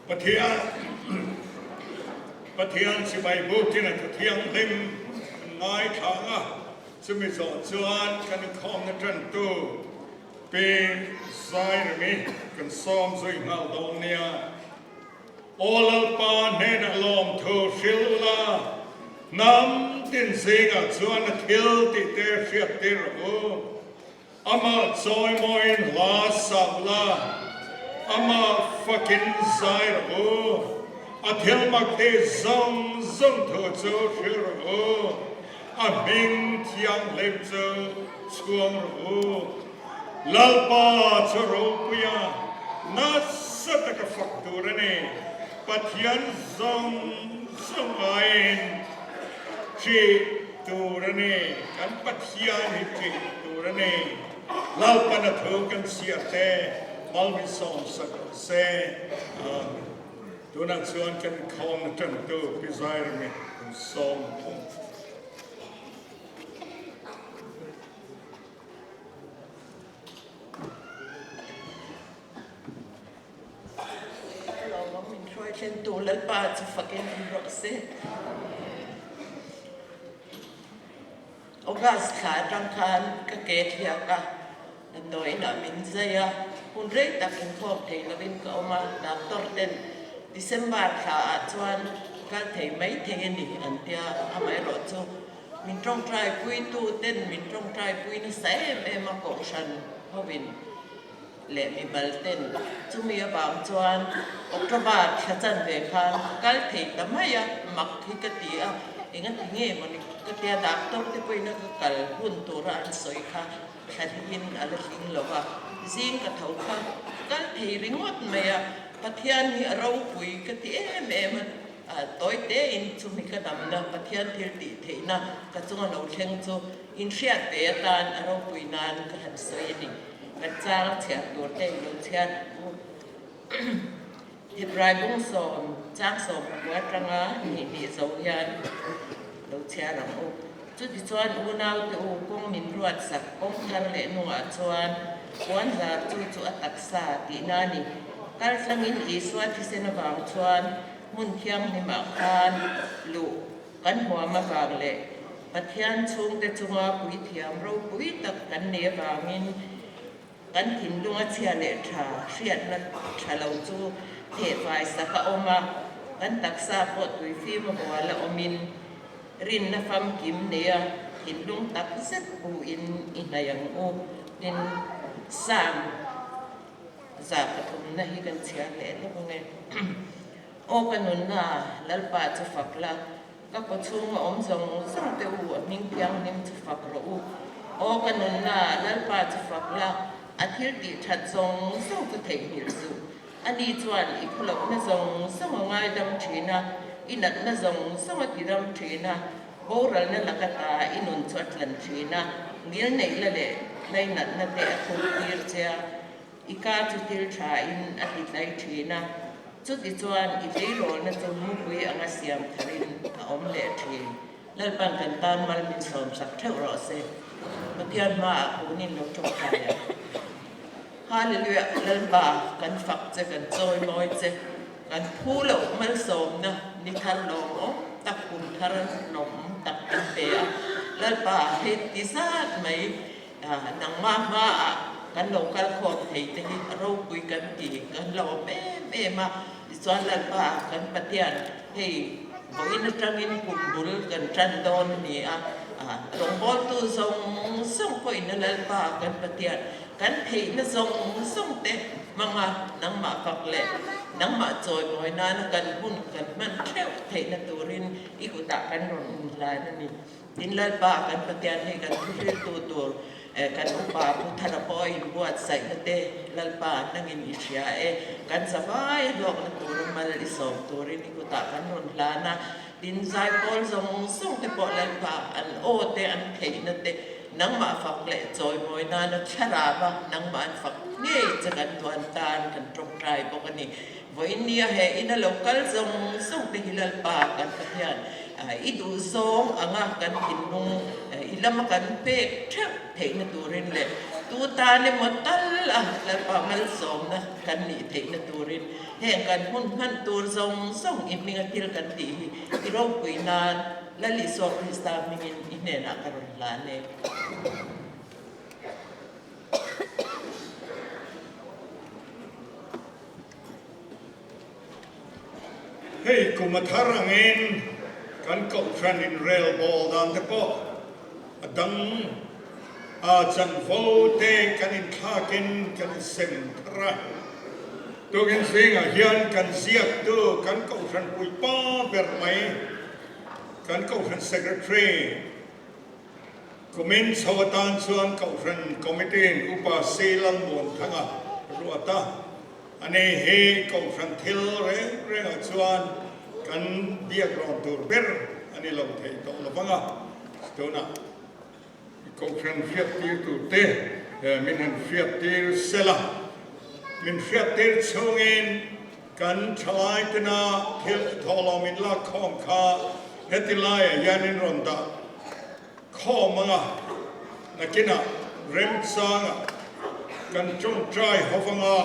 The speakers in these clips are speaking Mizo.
Pathian Pathian sipai bukin a thu thianghlim kan ngaithla ang a, chumi zawh chuan kan inkhawmna tantu Pi Zairemi kan sawm zui nghal dawn nia. Aw Lalpa hnenah lawmthu hrilh ula, hnam tin zingah chuan a thil tih te hriat tir rawh u. Amah chawimawiin hla sa ula, amah fakin zai rawh u. A thil mak te zawng zawng thu chu hrilh rawh u, a hming thianghlim chu chhuang rawh u. Lalpa chu ropuia nasa taka fak tur a ni, Pathian zawng zawng aiin hrih Tur a ni, kan Pathian hi ṭih tur a ni. Lalpan a thu kan chhiar te mal min sawmsak rawh se. Amen. Tunah chuan kan khawmna ṭantu Pi Zairami kan sawm thung. Lawmawm min hruai thlentu Lalpa chu fakin awm rawh se. August thla atang khan ka ke thliak a, damdawiin ah min zai a, hun rei tak inkhawm thei lovin ka awm a, doctor ten December thla ah chuan kal thei mai thei a ni an tia, amaherawh chu min tawngtai puitu ten min tawngtai pui nasa em em a kohhran hovin. leh mimal ten chumi avang chuan October thla chanve khan ka kal thei ta mai a, mak hi ka ti a, enga ti nge mawni ka tia doctor te pawhin a ka kal hun tura an sawi kha thla hliin a la hling lo va, zing ka tho kha ka kal thei ringawt mai a, Pathian hi a ropui ka ti em em a, tawi tein chumi ka damna Pathian thil tih theihna ka chunga lo thleng chu inhriat ve atan a ropui nan ka han sawi a ni. Kan chang chhiar tur te in lo chhiar ang u. Hebrai bung sawm, chang 19 atanga hnih hnih zo hian lo chhiar ang u. Chutichuan unaute u kawng min ruat sak kawng thar leh nungah chuan puan zar chu chu a taksa tihna a ni. Kaltlangin Isua thisen avang chuan hmun thianghlimah khan luh kan huam avang leh Pathian chhungte chunga puithiam ropui tak kan nih avangin kan thinlunga chhia leh tha hriatna tha lo chu thehfai sak a awm a, kan taksa pawh tuifim a bual a awmin rinna famkim neia thinlung tak zet buin i hnaih ang u. Tin, Psalm 103 na hi kan chhiar leh lawk ange. Aw ka nunna, Lalpa chu fak la, Ka kaw chhunga awm zawng zawng te u, a hming thianghlim chu fak rawh u. Aw ka nunna, Lalpa chu fak la, a thil tih that zawng zawng chu theihnghilh suh. Ani chuan i khulohna zawng zawng a ngaidam thin a, i natna zawng zawng a tidam thin a, boralna laka ta i nun chu a tlan thin a, ngil neihna leh hlainatna te a thuk tir che a. I ka chu thil tha in a ti tlai thin a, chuti chuan i tleirawlna chu mupui anga siam tharin a awm leh thin. Lalpan kan tan mal min sawm sak theuh rawh se. Pathian hmaah kunin lo tawngtai ang. Hallelujah Lalpa kan fak che kan chawi mawi che kan phu loh malsawmna ni thar lawmawm tak kum thar lawmawm tak kan pe a Lalpa hei ti zat mai Nangmah hmaah kan lo kal khawm thei te hi ropui kan ti, kan lo awm em em a, tichuan Lalpa kan Pathian hei vawiin atangin kum bul kan tan dawn a ni a, rawngbawltu zawng zawng pawhin a Lalpa kan Pathian kan theihna zawng zawng te hmanga nangmah fak leh nangmah chawimawi nana kan hun kan hman theuh theihna turin i kutah kan rawn inhlan a ni. Tin Lalpa kan Pathian hi kan thuhriltu tur kan upa Pu Thara pawh a inbuatsaihna te Lalpa nangin i hria e, kan zavai hlawkna tura mal i sawm turin i kutah kan rawn hlan a, tin zaipawl zawng zawng te pawh Lalpa an aw te an theihna te nangmah fak leh chawimawi nana thlarau a nangmah an fak ngei che kan duan tan kan tawngtai bawk a ni. Vawinia he ina lo kal zawng zawng te hi Lalpa kan Pathian i duh zawng anga kan thinlung i lama kan pek theuh theihna turin leh tu tan emaw tal a Lalpa malsawmna kan nih theihna turin heng kan hun hman tur zawng zawng i hminga thil kan tih hi i ropui nan Lal Isua Krista hmingin i hnenah ka rawn hlan e. Hei kum a thar angin kan kohhran inrel bawl dan te pawh a dang a chanvo te kan inthlakin kan insem thar a. Tukin zingah hian kan ziaktu kan kohhran puipa ber mai kan kohhran secretary Kumin chho atan chuan Kohhran Committee-in Upa C. Lalmuanthanga ruat a, ani hi Kohhran thil reng rengah chuan kan biak rawn tur ber a ni lo thei tawh lo vang a, tunah Kohhran hriattir turte min han hriattir sel a, min hriattir chhungin kan thalai tena thil thawhlawm inlakkhawm kha heti laiah hian in rawn dah Khawm anga nakinah remchangah kan tawngtai ho vanga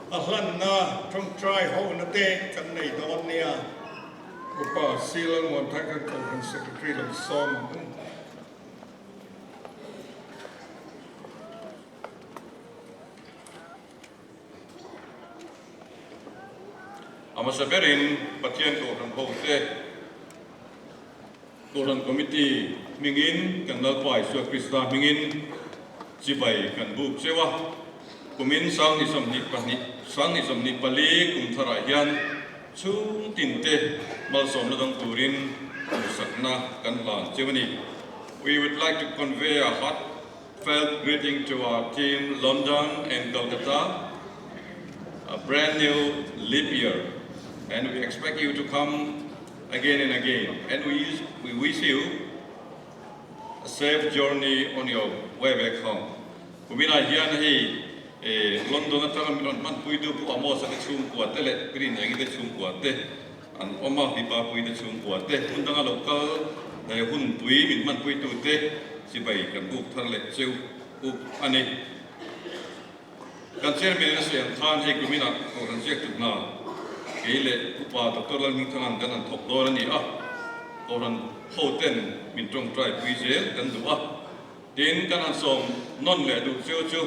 a hlanna tawngtai hona te kan nei dawn nia. Upa Sila Muanthai kan Kohhran Secretary lo sawm ang u. A hmasa berin Pathian Kohhran hote Kohhran Committee hmingin kan Lalpa Isua Krista hmingin chibai kan buk cheu a, kumin 2022 2024 kum tharah hian chhung tinte malsawmna dang turin duhsakna kan hlan cheu a ni. We would like to convey a heartfelt greeting to our team London and Calcutta, a brand new leap year and we expect you to come again and again and we we wish you a safe journey on your way back home. Kuminah hian hei London atanga min rawn hmanpui tu Pu Amos-a te chhungkua te leh Pi Rinengi te chhungkua te an awm a, Mipa Pui te chhungkua te hmun danga lo kal hunpui min hmanpui tu te chibai kan buk thar leh cheu up a ni. Kan chairman in a sawi ang khan hei kuminah Kohhran ziak tuk hna kei leh Upa Doctor Lalhmingthanga'n kan han thawk dawn a ni a, Kohhran ho ten min tawngtai pui zel kan duh a, tin kan han sawm nawn leh duh cheu chu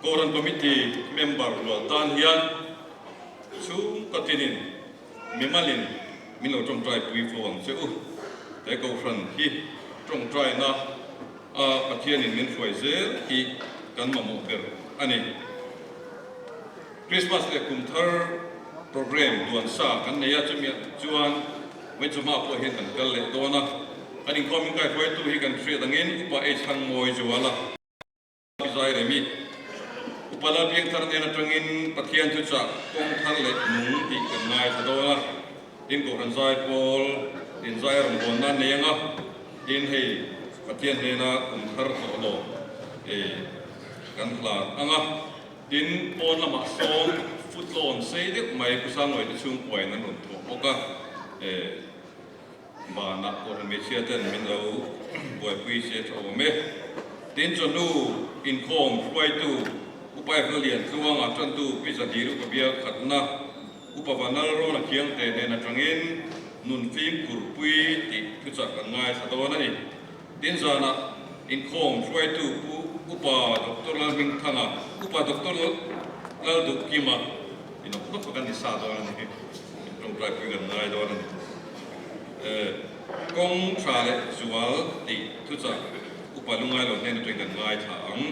Kohhran Committee member rual tan hian chhungkaw tinin mimalin min lo tawngtai pui fo ang che u. He Kohhran hi tawngtaina A Pathianin min hruai zel hi kan mamawh ber a ni. Christmas leh kum thar program duan sa kan nei a, chumi chuan Vawichawhma pawh hian kan kal leh dawn a. Kan inkhawm in kaihruaitu hi kan hriat angin Upa H Hangmawi Zuala Pi Zairemi, Upa Lalpiangthar hnen atangin Pathian thuchah kawng thar leh nung tih kan ngaithla dawn a. Tin Kohhran zai pawl in zai rawngbâwl nan nei ang a, tin hei Pathian hnena kum thar tawh lo kan hlan ang a, tin pawn lamah sawn footlawn sei deuh mai Pu Sangluai te chhungkuain an rawn thawh bawk a, banah Kohhran hmeichhia ten min lo buaipui se tha awm e. Tin chawhnu inkhawm hruaitu Upa Efna Liantluanga tantu Pi Zahir Upa Bial khatna Upa Vanal Rawna Khiangte hnen atangin nun fimkhur pui tih thuchah kan ngaithla dawn a ni. Tin zanah inkhawm hruaitu Pu Upa Doctor Lalhmingthanga, Upa Doctor Lalduhkima inawk hnawk kan ni sa dawn a ni. Tawngtai pui kan ngai dawn a ni. Kawng tha leh zual tih thuchah Upa Lungailo hnen atangin kan ngaithla ang.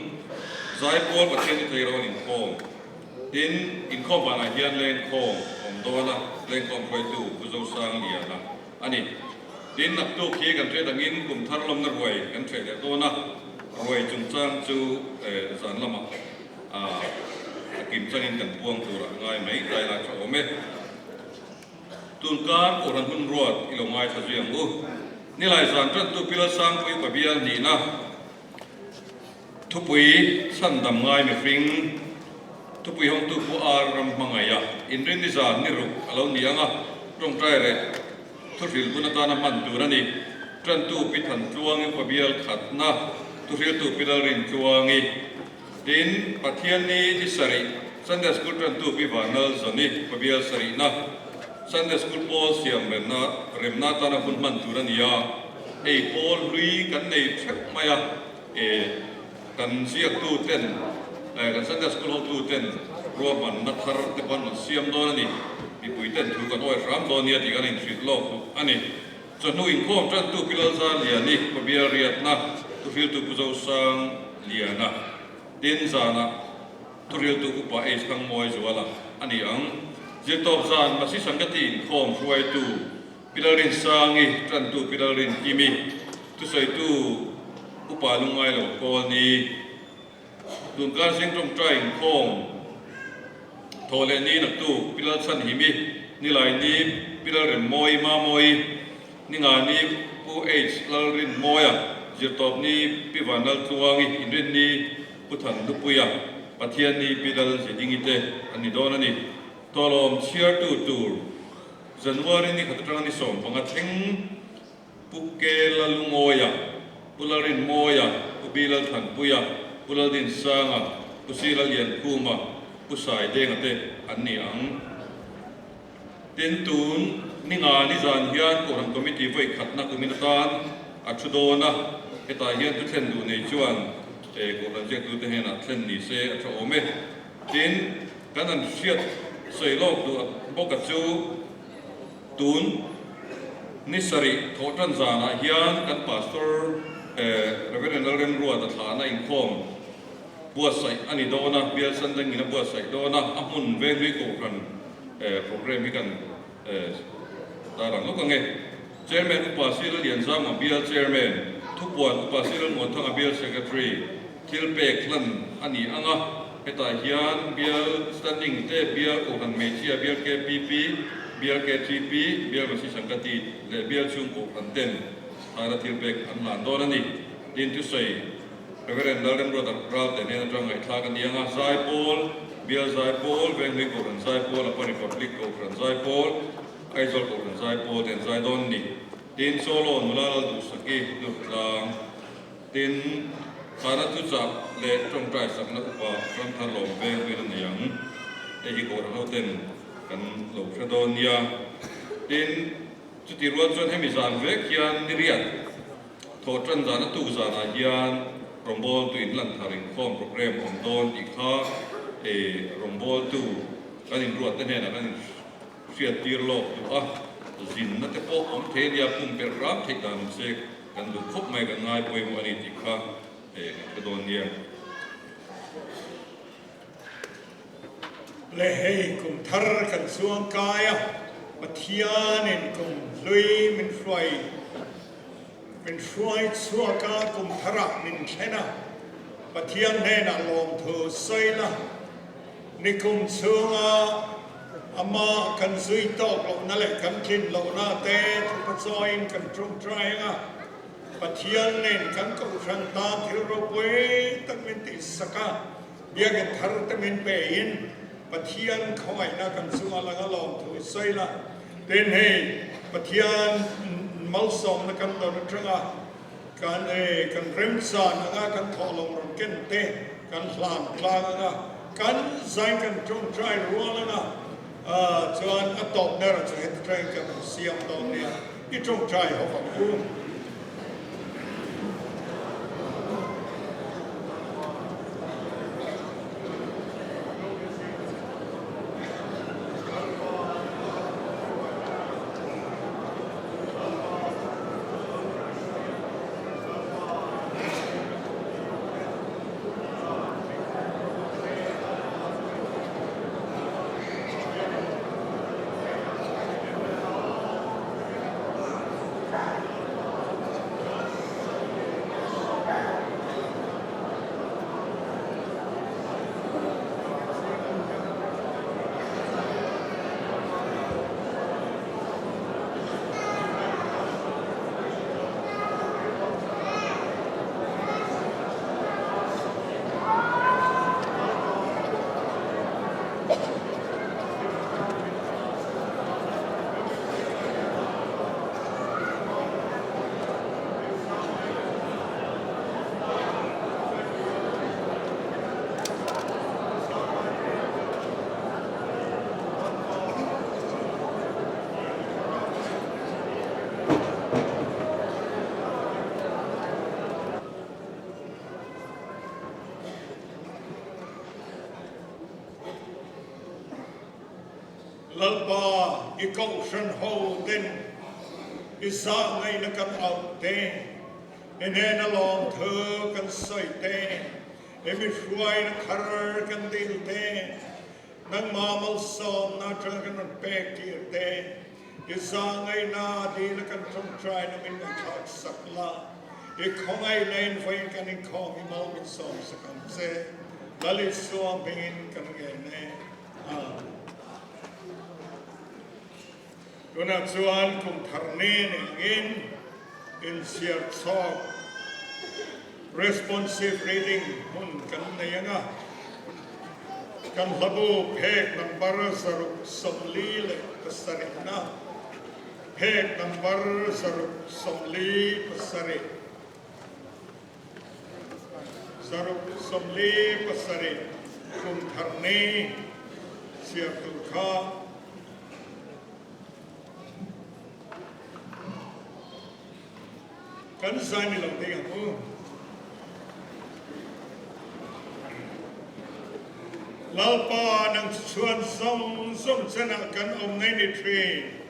Zaipawl Pathian i thei rawn inkhawm. Tin, inkhawm vanah hian lengkhawm awm dawn a, lengkhawm hruaitu Pu Zosang Liana a ni. Tin, naktuk hi kan hriat angin kum thar lawmna ruai kan hreh leh dawn a, ruai chungchang chu zan lamah a kim changin kan puang turah a ngai mai tlai lai tha awm e. Tunkar Kohhran hun ruat i lo ngaithla zui ang u. Nilai zan tantu Pi Lalsangpui Upa Bial nihna. Thupui chhandam ngai mihring, thupui hawngtu Pu Ar ram hmangaih a, inrin ni zan ni ruk a lo ni ang a, tawngtai reh thuhril hun atana hman tur a ni. Tantu Pi Thantluangi Upa Bial khatna, thuhriltu Pi Lalrintluangi. Tin, Pathianni ni sarih Sunday School tantu Pi Vanlal Zawni Pabial sarihna Sunday School pawl siam remna remna atana hun hman tur a ni a, hei pawl hlui kan nei theuh mai a, e kan ziaktu ten kan Sunday School hotu ten ruahmanna thar te pawh an rawn siam dawn a ni, mipui ten thu kan awi hram dawn nia tih kan inhrilh lawk duh a ni. Chawhnu inkhawm tantu Pi Lalzarliani, Pabial Riatna, Thuhriltu Pu Zosang Liana, Tin zanah Thuhriltu Upa H Thangmawi Zuala a ni ang. Zirtawp zan Masi Sangati inkhawm hruaitu Pi Lalrinsangi, Tantu Pi Lalrinkimi, Thusawitu Upa Lungngailo Kawlni, Tunkar zing tawngtai inkhawm thaw leh ni naktu Pi Lalchhanhimi, Nilai ni Pi Lalremmawi Mamawi, Ninga ni Pu H Lalrinmawia, Zirtawp ni Pi Vanlaltluangi, Inrin ni Pu Thanlupuia, Pathian ni Pi Lalzidingi te an ni dawn a ni. Tawlawm chhiartu tur January ni khat atanga ni 15 thleng Pu Ke Lalungawia, Pu Lalrinmawia, Pu Bi Lalthanpuia, Pu Laldinsanga, Pu Si Lalliankhuma, Pu Saidenga te an ni ang. Tin, tun ni nga ni zan hian Kohhran Committee vawi khatna kumin atan a thu dawn a, hetah hian thu thlen duh nei chuan Kohhran ziaktute hnenah thlen ni se a tha awm e. Tin, kan an hriat sawi lawk duh bawka chu tun ni sarih thawh tan zanah hian kan Pastor Reverend Lalremruata thlahna inkhawm buatsaih a ni dawn a, bial Sandangin a buatsaih dawn a, a hmun Venghlui Kohhran program hi kan tar ang lawk ang e. Chairman Upa Sir Lianzama Bial Chairman, Thupuan Upa Sir Muanthanga Bial Secretary thil pek hlan a ni ang a, hetah hian Bial Standing te, Bial Kohhran Hmeichhia, Bial KPP, Bial KTP, Bial Masi Sangkati leh Bial chhung Kohhran ten thara thil pek an hlan dawn a ni. Tin thusawi Reverend Lalremruata Ralte hnen atang ngaihthlak a ni ang a, Zaipawl, Bial Zaipawl, Venghlui Kohhran Zaipawl, Apa Republic Kohhran Zaipawl, Aizawl Kohhran Zaipawl te an zai dawn a ni. Tin, Solo nula Lalduhsaki Durtlang, tin, Thana Thuchah leh Tawngtai Sakna Upa Ramthar Lawm Veng rin a nei ang. Hei hi Kohhran hoten kan lo hre dawn nia. Tin, chuti rual chuan hemi zan vek hian niriat, Thawh tan zan a tuk zanah hian rawngbawltu inhlan thar inkhawm program awm dawn tih kha rawngbawltu kan inruatte hnenah kan inhriattir lawk duh a, zinna te pawh awm thei a nia, pumpelh ram theih dan awm se kan duh khawp mai, kan ngai pawimawh a ni tih kha kan hre dawn nia. Le hei kum thar kan chuang kai a, Pathianin kum hlui min hruai min hruai chhuak a, kum tharah min thlen a, Pathian hnenah lawmthu sawi la, ni kum chhunga Amah kan zui tawk lohna leh kan tlin lohna te thupachawiin kan tawngtai ang a, Pathian nen kan kohhran tan thil ropui tak min tihsak a, Biakinn thar te min pe in Pathian khawngaihna kan chunga lang a lawm thu sawi la. Tin hei Pathian malsawmna kan dawn atanga kan kan remchan anga kan thawhlawm rawn ken te kan hlan tlang anga kan zai kan tawngtai rual anga chuan a tawp ber chu heti tangin kan rawn siam dawn nia i tawngtai ho ang u. Lalpa i kohhran ho ten i zahngaihna kan auh te, i hnena lawmthu kan sawi te, i mi hruaina thar kan dil te, nangmah malsawmna atanga kan rawn pek tir te, i zahngaihna dila kan tawngtaina min ngaihthlak sak la, i khawngaihna in vawiin kan inkhawm hi mal min sawm sak ang che. Lal Isua hmingin kan ngen e. Amen. Tunah chuan kum thar ni nengin inchhiar chhawk responsive reading hmun kan nei ang a, kan hlabu phek number 647 na phek number 647, 647 kum thar ni chhiar tur kha Kan zai ni lo ding ang u. Lalpa nang chu chuan zawng zawng chenah kan awm ngei ni thin.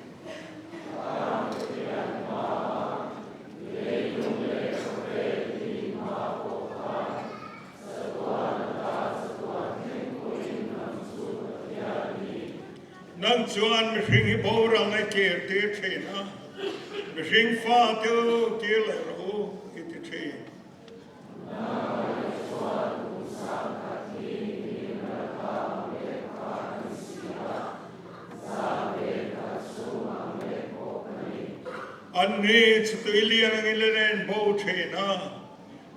Nang chuan mihring hi boral ngai kir tir thin a, mihring fa te u kir leh rawh u i ti thin. An ni chu tui lian angin le nen bo thin a,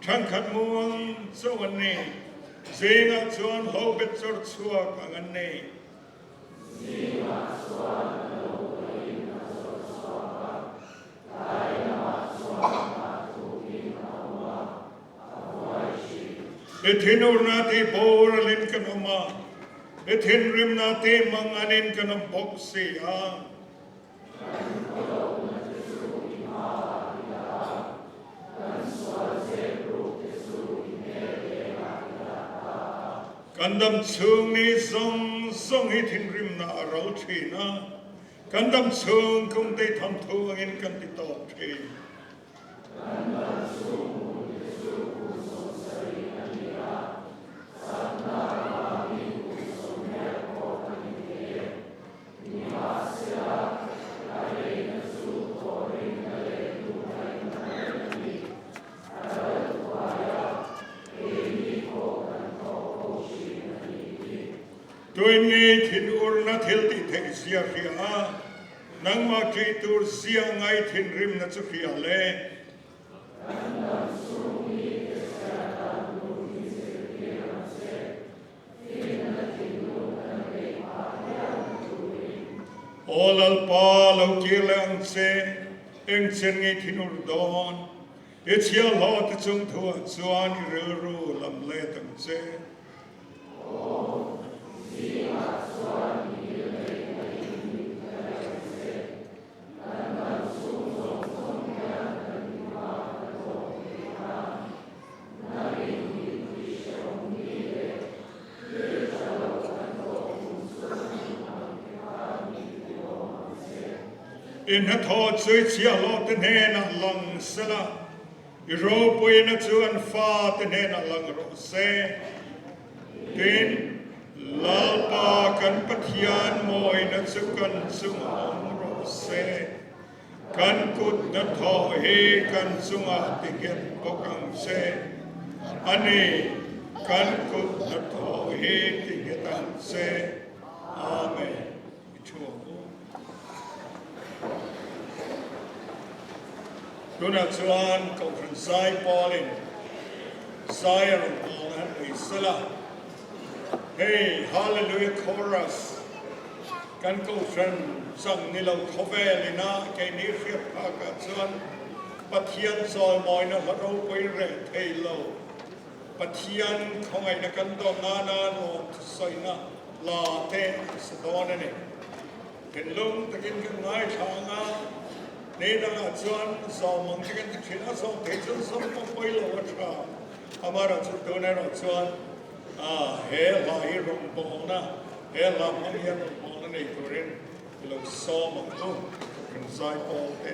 Ṭhangkhat muang chauh an ni. Zingah chuan ho bet chawr chhuak ang an ni. Zingah chuan a lo paiin a chawr chhuak a, tlai lamah chuan a tukin a awm a, a buai ṭhin. I thinurna tih boralin kan awm a, i thinrimna tih manganin kan awm bawk si a. Kan dam chhung ni zawng zawng hi thinrimna a ro thin a, kan dam chhung kum tei tham thu angin kan ti tawp thin. Nimahsela, a reina chu thawhrimna leh lungngaihna nen a ni. A ral thuai a, keini pawh kan thawk ho thin a nih hi. Tuin ngei thinurna thil tih theih zia hria a, nangmah ṭih tur zia ngai thinrimna chu hria le. Kan dam chhung hi ka chhiat dan tur hi zirtir ang che. Aw Lalpa, lo kir leh ang che, eng chen ngei thinur dawn? I chhiahhlawh te chung thuah chuan i rilru lam let ang che. I hnathawh chu i chhiahhlawhte hnenah lang sela, i ropuina chu an fate hnenah lang rawh se. Tin, Lalpa kan Pathian mawina chu kan chungah awm rawh se. Kan kut hnathawh hi kan chungah ti nghet bawk ang che. A ni, kan kut hnathawh hi ti nghet ang che. Amen. I thu ang u. Tunah chuan Kohhran Zai Pawlin zai a rawn pawl a han nei sel a. Hei Hallelujah Chorus kan Kohhran chang ni lo khawvel ina keini hriat phakah chuan Pathian chawimawina hla ropui reh thei lo Pathian khawngaihna kan dawn nana lawm thusawina la te an sa dawn a ni. Thinlung takin kan ngaithla ang a, ni dangah chuan zawm ang te kan ti thin a, zawm thei chuan zawm pawh pawi lo a tha. Amaherawhchu tun erawh chuan he hla hi rawngbawlna, he hla hmang hian rawngbawlna. nei turin i lo sawm ang u kan zaipawl te.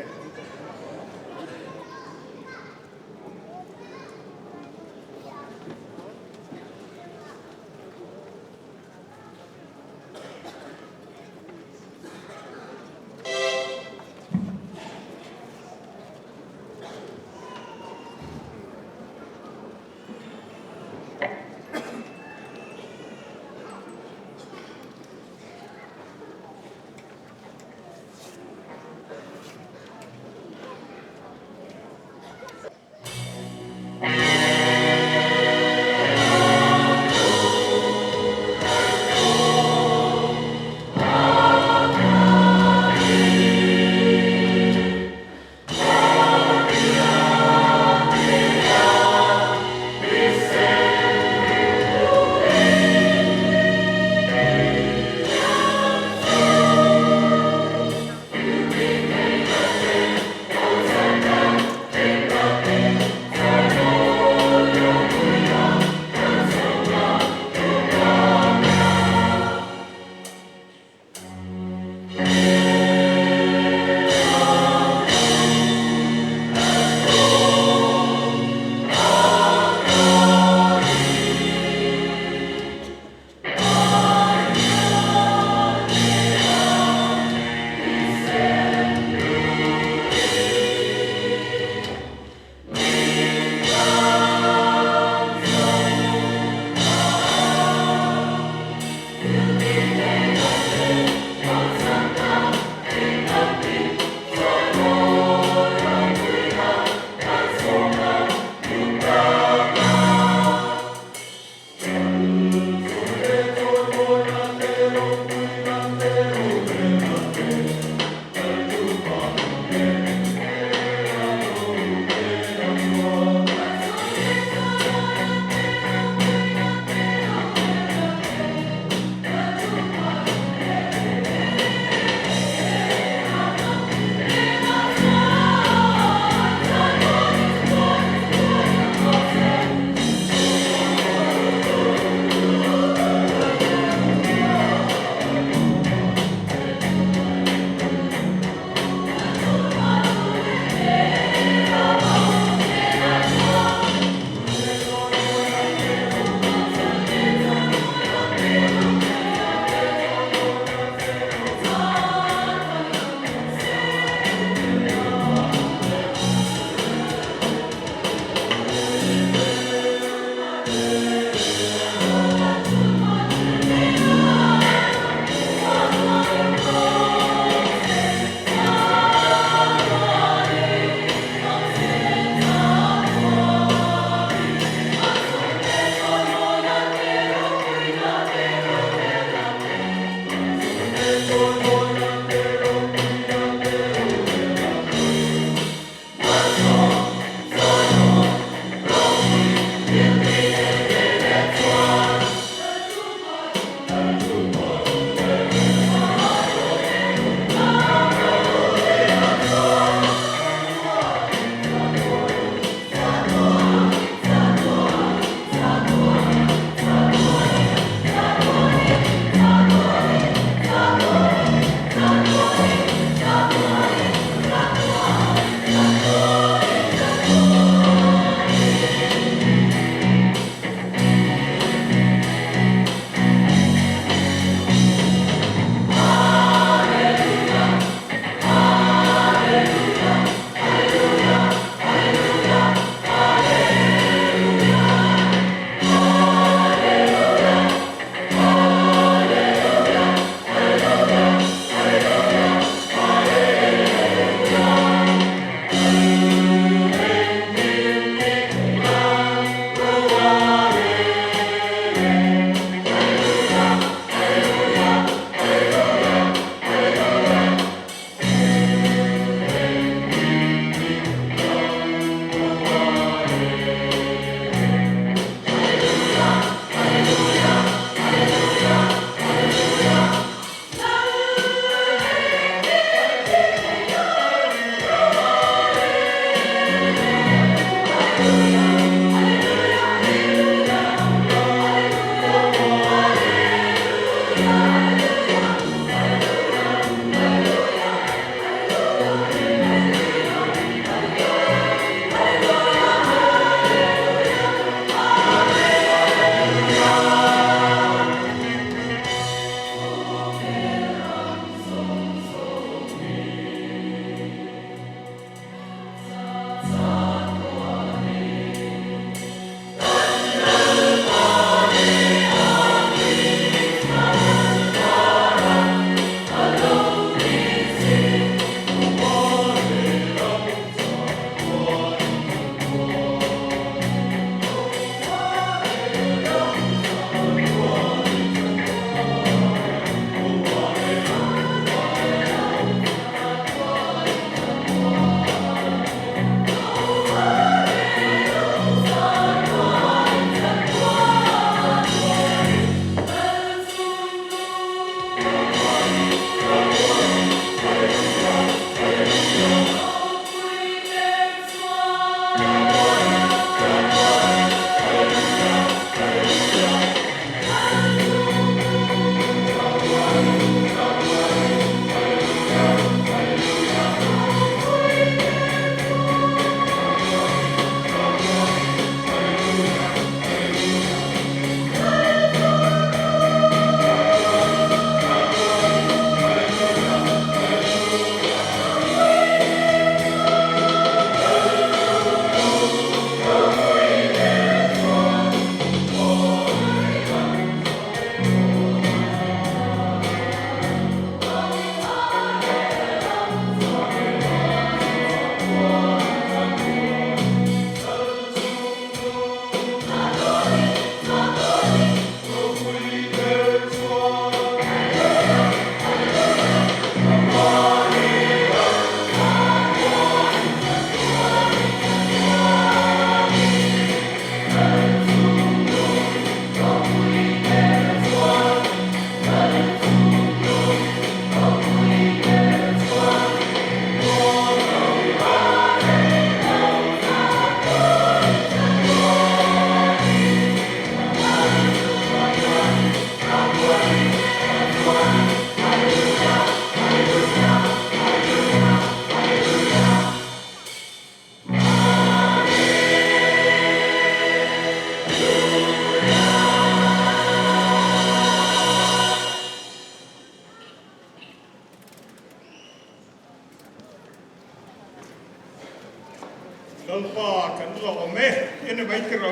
Lalpa kan lawm e tih a ni mai tiro.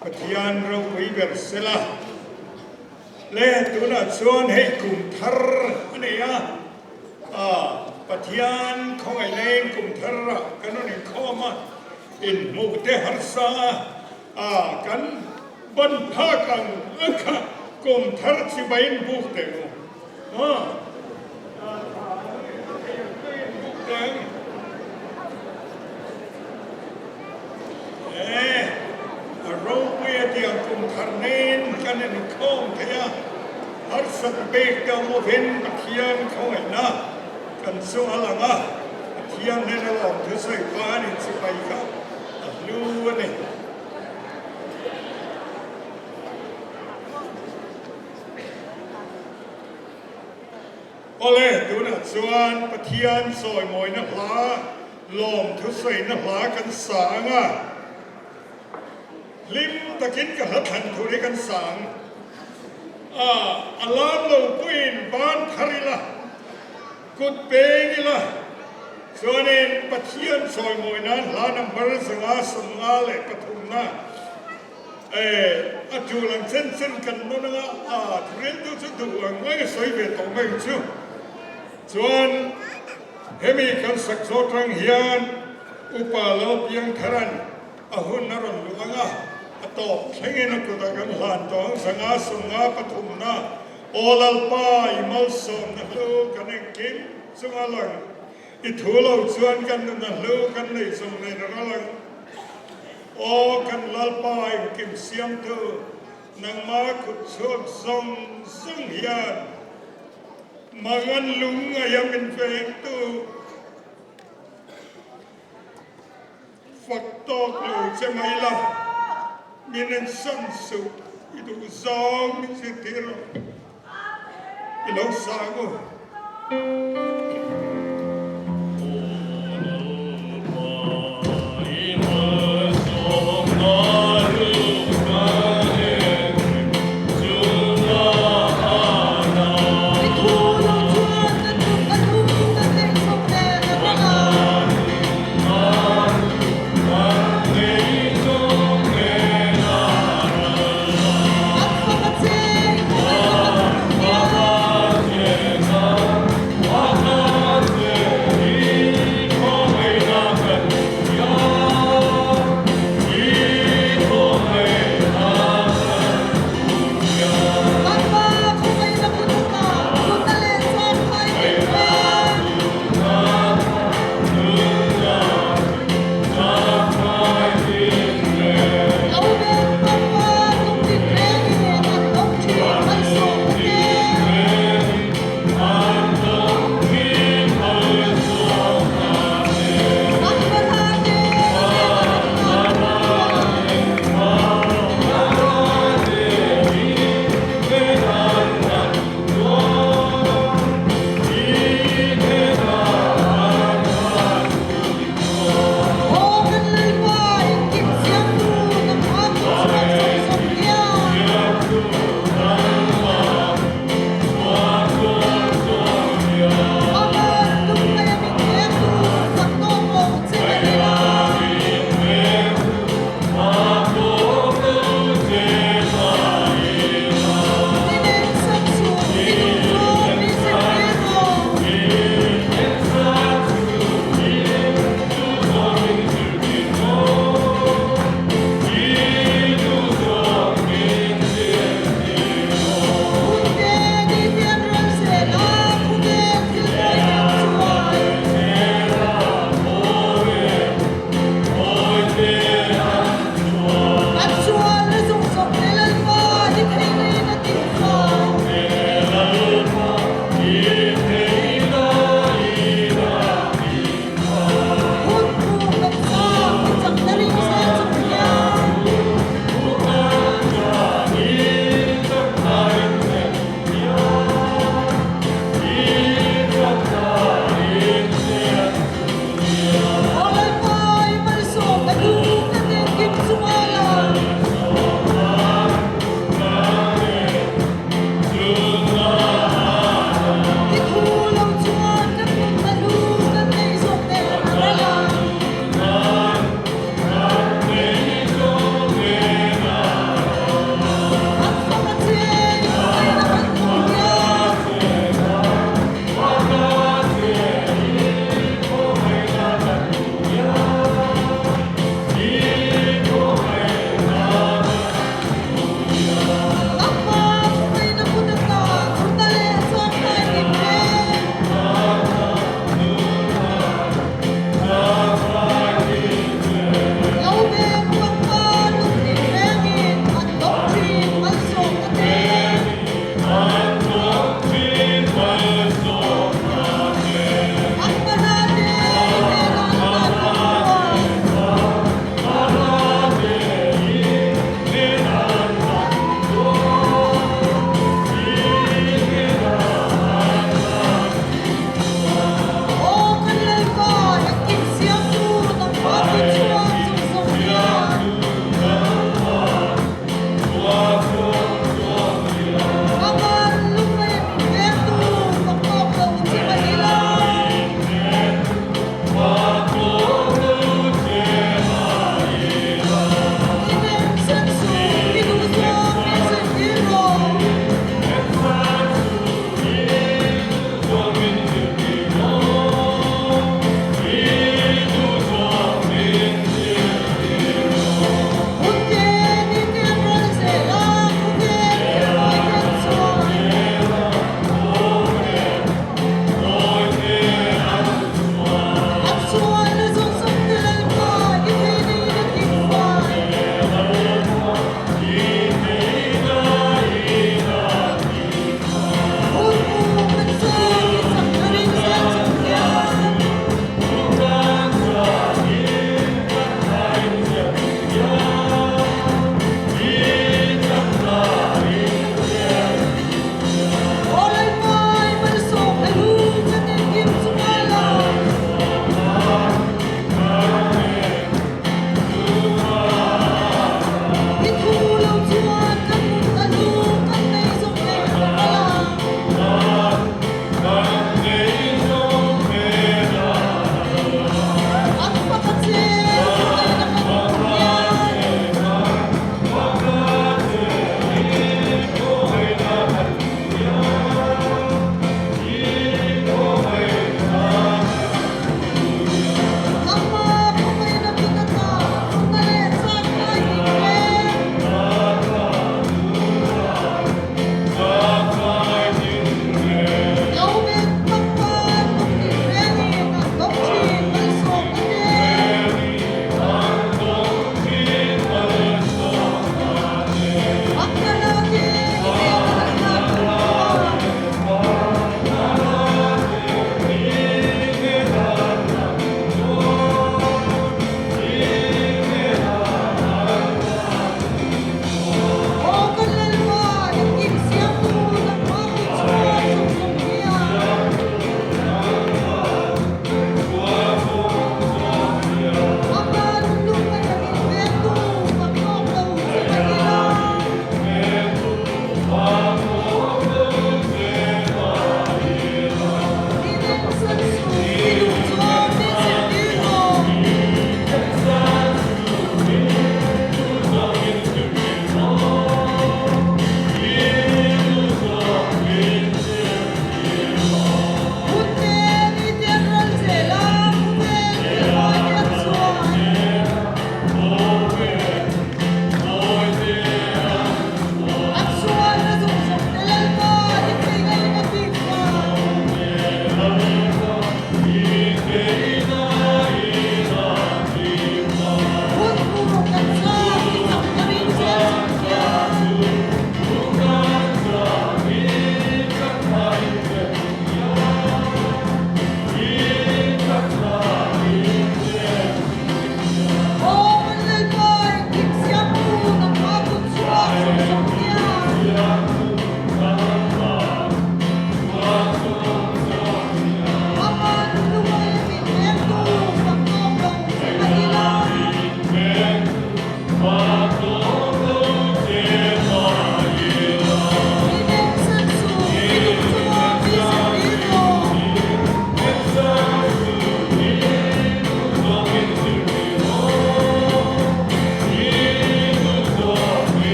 Pathian ropui ber sela le tunah chuan hei kum thar a nei a, Pathian khawngaih leng kum thar ah kan rawn inkhawm a, inhmuh te harsa a kan ban phak ang a kha kum thar chibai in buk teh u. A ropui a tiang kum thar nen kan inkhawm thei a, harsat bek deuh lovin Pathian khawngaihna kan chu a lang a, Pathian hnena lawm thusawi pa an inchipai kha a hlu a ni. Awle, tunah chuan Pathian sawimawina hla, lawm thusawina hla kan sa ang a. Hlim takin ka hla thlan tur hi kan sa ang. A, a lam lo puiin ban thar ila, kut peng ila, chuanin Pathian sawimawi nan hla number 553 na. E, a tul ang chen chen kan nawn anga a thuriltu chu duh ang ngai a sawi ve tawh mai ang chu. Chuan hemi kan sak zawh tang hian Upa Lalpiangtharan a hun a rawn luh anga a tawp thlengin a kutah kan hlan tawh ang 553 na Aw Lalpa i malsawmna hlu kan engkim chunga lang i thu lo chuan kan nuna hlu kan neih zawng nen a ral ang. Aw kan Lalpa engkim siamtu, nangma kut chhuak zawng zawng hian mangan lung ngaia min vengtu fak tawk lo che mai la, min ensan suh i duh zawng min zirtir rawh. I lo sang u.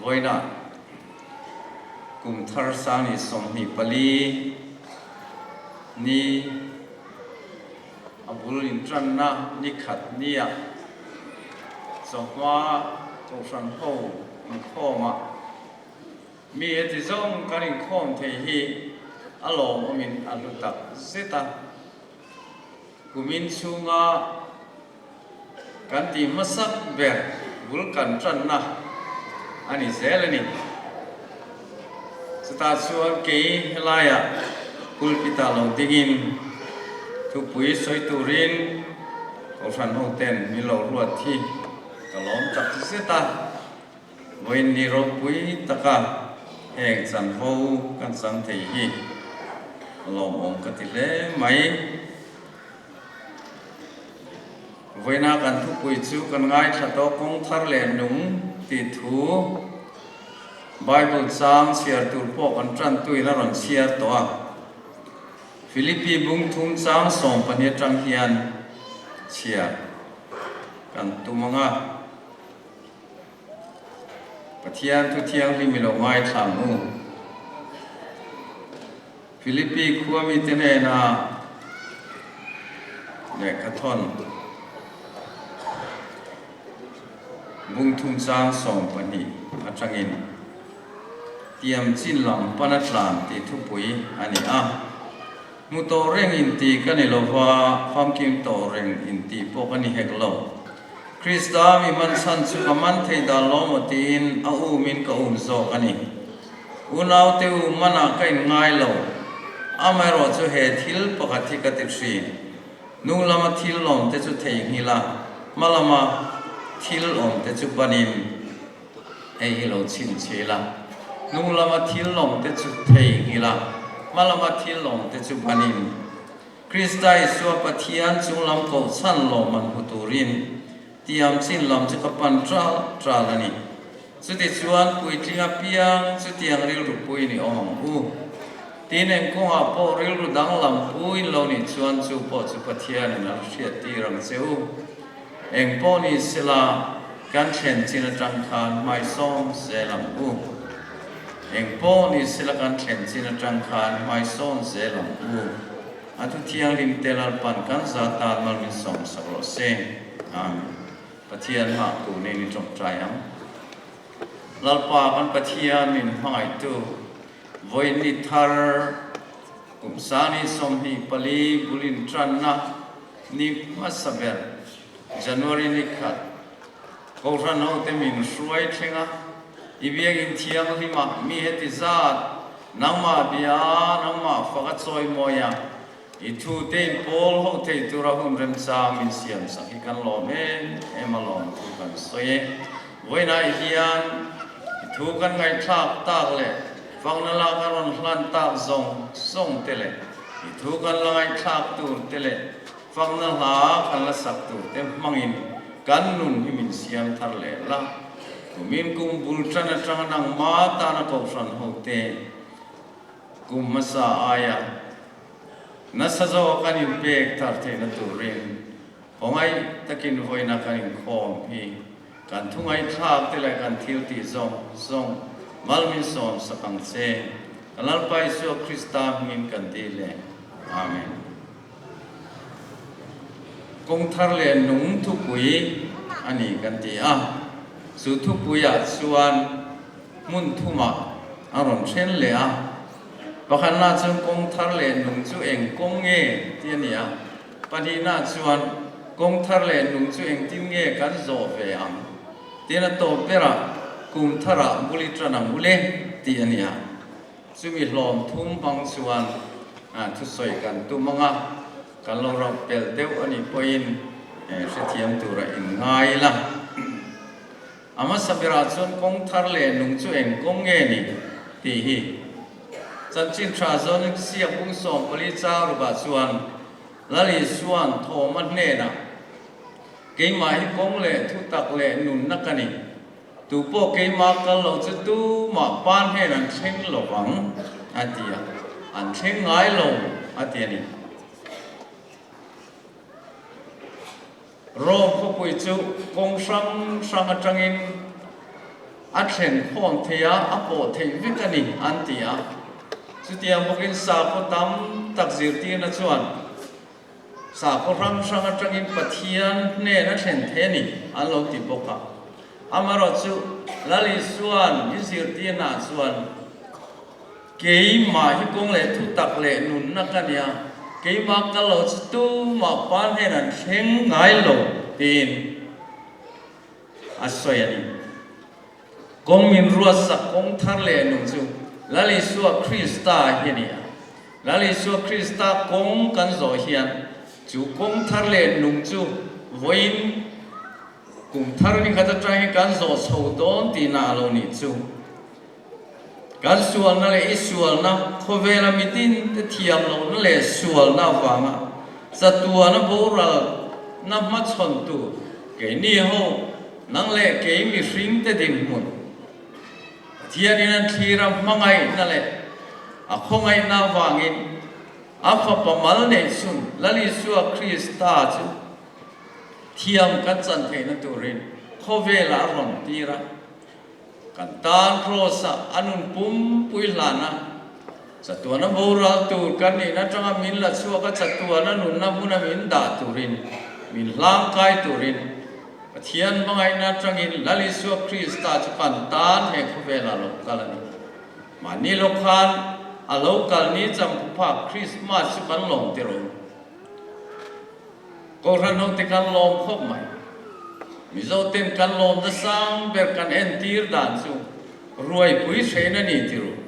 Vawiinah kum thar sangni 24 ni a bul intanna ni khat nia chawhma kohhran ho inkhawmah Mi heti zawng kan inkhawm thei hi a lawmawmin a hlu tak zet a. Kumin chhunga kan tih hmasak ber bul kan tanna a ni zel a ni. Chutah chuan kei helaiah pulpit-ah lo dingin thupui sawi turin Kohhran hoten min lo ruat hi ka lawm tak zet a. Vawiin ni ropui taka heng chanvo kan chang thei hi a lawmawm ka ti hle mai. Vawiina kan thupui chu kan ngaithla tawh kawng thar leh nung tih thu Bible chang chhiar tur pawh kan tantuin a rawn chhiar tawh a. Philippi bungthum chang 12 atang hian chhiar kan tum ang a. Pathian thu thianghlim i lo ngaithla ang u. Philippi khua mite hnena lehkha thawn bungthum chang 12 atangin tiam chin lam pana tlan tih thupui a ni a. Hmu tawh reng inti ka ni lova, famkim tawh reng inti pawh ka ni hek lo. Krista mi man chhan chu ka man thei dan lo maw tiin a um in ka um zawk a ni. Unaute u manah ka in ngai lo. Amaherawh chu he thil pakhat hi ka ti thin. Nung lama thil awm te chu theihnghilh a, hma lama thil awm te chu banin hei hi lo chhinchhil a. Nung lama thil awm te chu theihnghilh a, hma lama thil awm te chu banin. Krista Isua Pathian chunglam kohchhan lawmman hmu turin tiam chin lam chu ka pan ṭal ṭal a ni. Chutichuan puitling apiang chutiang rilru pui ni awm ang u. Tin, eng kawngah pawh rilru danglam puin lo nih chuan chu pawh chu Pathianin a hriat tir ang che u. Eng pawh ni sela kan thlen chin aṭang khan hmaisawm zel ang u. Eng pawh ni sela kan thlen chin aṭang khan hmaisawn zel ang u. A thu thianghlim te Lalpan kan za tan mal min sawmsak rawh se. Amen. Pathian hah tur nen i tawngtai ang. Lalpa kan Pathian min hmangaihtu vawiin ni thar kum sani 24 bulin tanna ni hmasa ber January ni khat Kohhran hote min hruai thleng a, i biakinn thianghlimah mi heti zat, nangmah bia, nangmah fak a chawi mawi a, i thu te in pawl ho thei tura hun remchang min siam sak hi kan lawm em em a lawm thu kan sawi e. Vawiinah hian i thu kan ngaihthlak tak leh fakna lak a rawn hlan tak zawng zawng te leh i thu kan la ngaihthlak tur te leh Fakna hla kan la sak tur te hmangin kan nun hi min siam thar leh la. Kumin kum bul tan atanga nangma tana kohhran ho te kum hmasa aia nasa zawk an inpek thar theihna turin khawngaih takin vawiina kan inkhawm hi kan thu ngaihthlak te leh kan thil tih zawng zawng mal min sawm sak ang che. Ka Lalpa Isua Krista hmingin kan dil e. Amen. Kawng thar leh nung thupui a ni kan ti a, chu thupuiah chuan hmun thumah a rawn then leh a. Pakhatna chuan kawng thar leh nung chu eng kawng nge tih a ni a, pahnihna chuan kawng thar leh nung chu engtin nge kan zawh ve ang tiin a tawp berah kum tharah bul i tan ang ule tih a ni a. Chumi hlawm thum hmang chuan thusawi kan tum ang a, kan lo rauh pel deuh a nih pawhin hrethiam tura in ngai ila. A hmasa berah chuan kawng thar leh nung chu eng kawng nge ni tih hi chanchin tha zawn siak bung 14 chang rukah chuan. Lal Isua'n Thawma hnenah, Keimah hi kawng leh thutak leh nunna ka ni. Tupawh keimah kal lo chu tumah pa hnen an thleng lo vang, a ti a. An thleng ngai lo, a ti a ni. Rome khawpui chu kawng hrang hrang atangin a thlen khawm thei a, a pawh theih vek a ni, an ti a. Chutiang bawkin sakhaw tam tak zirtirna chuan sakhaw hrang hrang atangin Pathian hnen a thlen thei a ni, an lo ti bawk a. Amaherawhchu, Lal Isua'n min zirtirnaah chuan, Keimah hi kawng leh thutak leh nunna ka nia, keimah kal lo chu tumah pa hnen an thleng ngai lo, tiin a sawi a ni. Kawng min ruatsak kawng thar leh nung chu Lal Isua Krista hi a ni a. Lal Isua Krista kawng kan zawh hian chu kawng thar leh nung chu vawiin kum thar ni khat atang hi kan zawh chho dawn tihna a lo nih chu. Kan sualna leh i sualna, khawvela mitin te thiam lohna leh sualna avanga chatuana boralna hmachhawn tur keini ho, nang leh kei mihring te dinhmun Pathianin an thlir a hmangaihna leh a khawngaihna avangin a Fapa mal neih chhun Lal Isua Krista chu thiam kan chan theihna turin khawvelah a rawn tir a. Kan tan Kraws-ah a nun pumpui hlan a, chatuana boral tur kan nihna atanga min la chhuak a, chatuana nunna hmuna min dah turin, min hlangkai turin Pathian hmangaihna atangin Lal Isua Krista chu kan tan he khawvelah lo kal a ni. Mahni lo khan a lo kal ni champhuphak Krismas chu kan lawm tir awm. Kohhran ho te kan lawm khawp mai. Mizo ten kan lawmna sang ber kan entir dan chu ruaipui hrein a ni ti ru.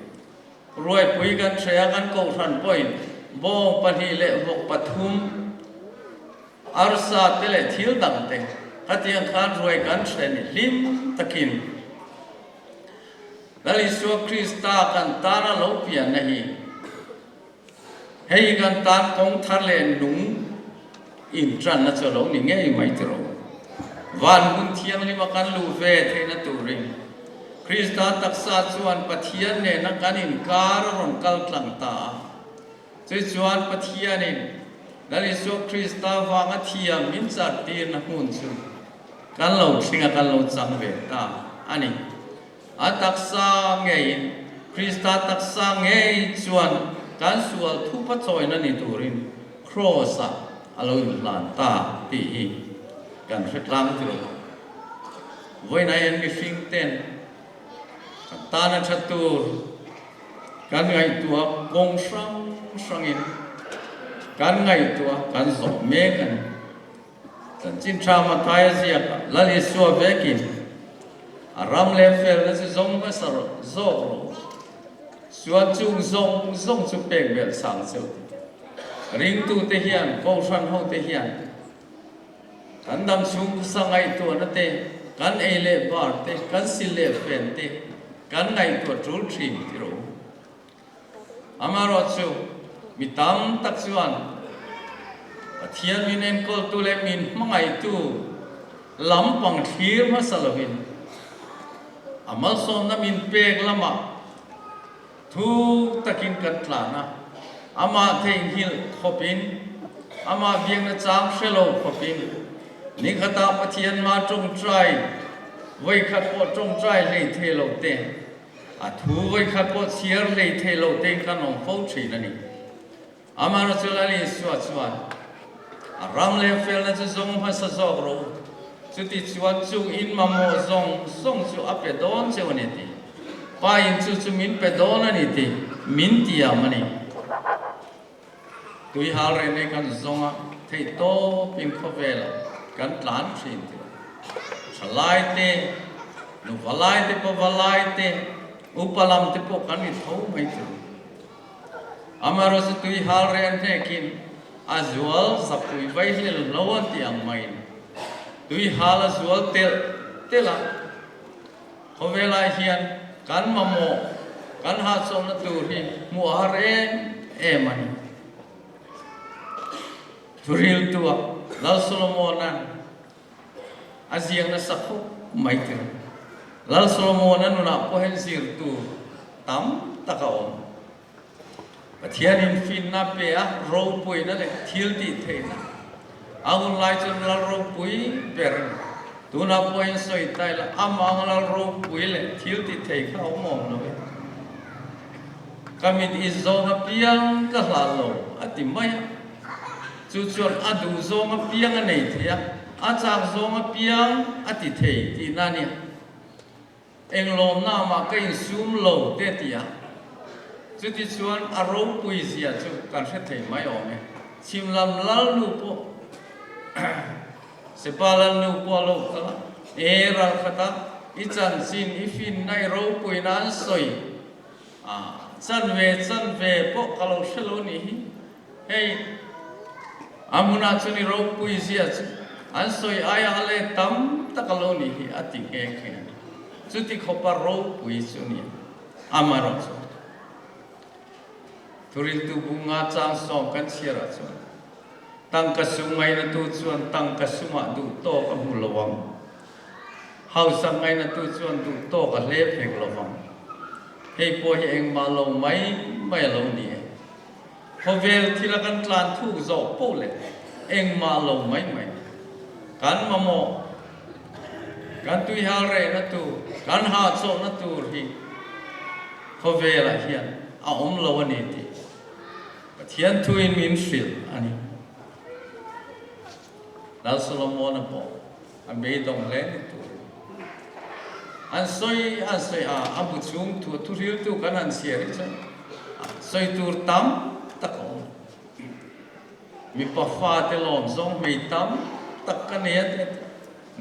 Ruaipui kan hre a kan kohhran pawhin bawng pahnih leh vawk pathum, arsa te leh thil dang te khatiang khan ruai kan hre ni hlim takin Lal Isua Krista kan tana lo pianna hi Hei kan tan kawng thar leh nung intanna chu a lo ni ngei mai tiraw. Van hmun thianghlima kan luh ve theihna turin Krista taksa chuan Pathian nena kan inkar a rawn kal tlang ta a. Chu chuan Pathianin Lal Isua Krista vanga thiam min chartirna hmun chu kan lo thleng a, kan lo chang ve ta a ni. A taksa ngeiin, Krista taksa ngei chuan kan sual thupa chawina ni turin Kraws-ah a lo inhlan ta tih hi kan hre tlang tilo. Vawiinah hian mihring ten kan tana tha tur kan ngaihtuah kawng hrang hrangin kan ngaihtuah kan zawh mek a ni. Chanchin tha Mathaia ziakah Lal Isua vekin a ram leh felna chu zawng hmasa rawh, zawk rawh u. Chuan chung zawng zawng chu pek belh sang cheu ti. Ringtute hian, Kohhran hote hian kan dam chhung khawsa ngaihtuahna te, kan ei leh bar te, kan sil leh fen te kan ngaihtuah tul thin ti rawh u. Amaherawhchu, mi tam tak chuan Pathian min enkawltu leh min hmangaihtu lampang thlir hmasa lovin a malsawmna min pek lamah thu takin kan tlan a, amah theihnghilh khawpin, amah biakna chang hre lo khawpin nikhatah Pathian mah tawngtai vawikhat pawh tawngtai hlei thei lo te, A thu vawikhat pawh chhiar hlei thei lo tein kan awm fo thin a ni. Amaherawhchu Lal Isua chuan a ram leh felna chu zawng hmasa zawk rawh u, chuti chuan chung in mamawh zawng zawng chu a pe dawn cheu a ni tih, Pa in chu chu min pe dawn a ni tih min tiam a ni. Tui hal reh nei kan zawng a, theih tawpin khawvelah kan tlan thin tih a. Thalai te, nuva lai te, pava lai te, upa lam te pawh kan ri tho mai tih a. Amaherawhchu tui hal reh an hnekin a zual zapui vai hlel hlo an tih ang maiin tui hal a zual telh telh a. Khawvelah hian kan mamawh, kan hahchawlhna tur hi hmuh a har em em a ni. Thuriltua Lal Solomon-a'n a ziak nasa khawp mai tir. Lal Solomon-a nunah pawh hian zir tur tam tak a awm. Pathianin finna pe a, ropuina leh thil tih theihna a hun lai chuan lal ropui ber a ni. Tunah pawhin sawi ta ila, amah ang lal ropui leh thil tih thei kha a awm awm lo e. Ka mit i zawng apiang ka hlah lo a ti mai a. Chu chuan a duh zawng apiang a nei thei a, a chak zawng apiang a ti thei tihna a nia. Englawmna mah ka insum lo te ti a, chuti chuan a ropui zia chu kan hre thei mai awm e. Chhim lam lal nu pawh Sepa lal nu pawh a lo kal a, E ralkhata i chanchin i finna i ropuina an sawi a, chanve chanve pawh ka lo hre lo nih hi. Hei, a hmunah chuan i ropui zia chu an sawi aia a let tam tak a lo nih hi a ti nghe nghe a ni. Chuti khawpa ropui chu ni a, amaherawh chu Thuriltu bu nga chang sawm kan chhiarah chuan tangka sum ngainatu chuan tangka sumah duh tawk a hmu lo ang, hausak ngainatu chuan duh tawk a hlep hek lo vang. Hei pawh hi engmah lo mai mai a lo ni e. Khawvel thila kan tlan thuk zawh poh leh engmah lo mai mai kan mamawh, kan tuihal rehna tur, kan hahchawhna tur hi khawvelah hian a awm lo a ni tih Pathian thuin min hrilh a ni. Lal Solomon-a pawh a beidawng hle ni tur an sawi an sawi a, a bu chhung thu thuhriltu kan han chhiar hi chuan sawi tur tam tak a awm. Mipa fate lawm zawng hmei tam tak ka nei a ti a ti.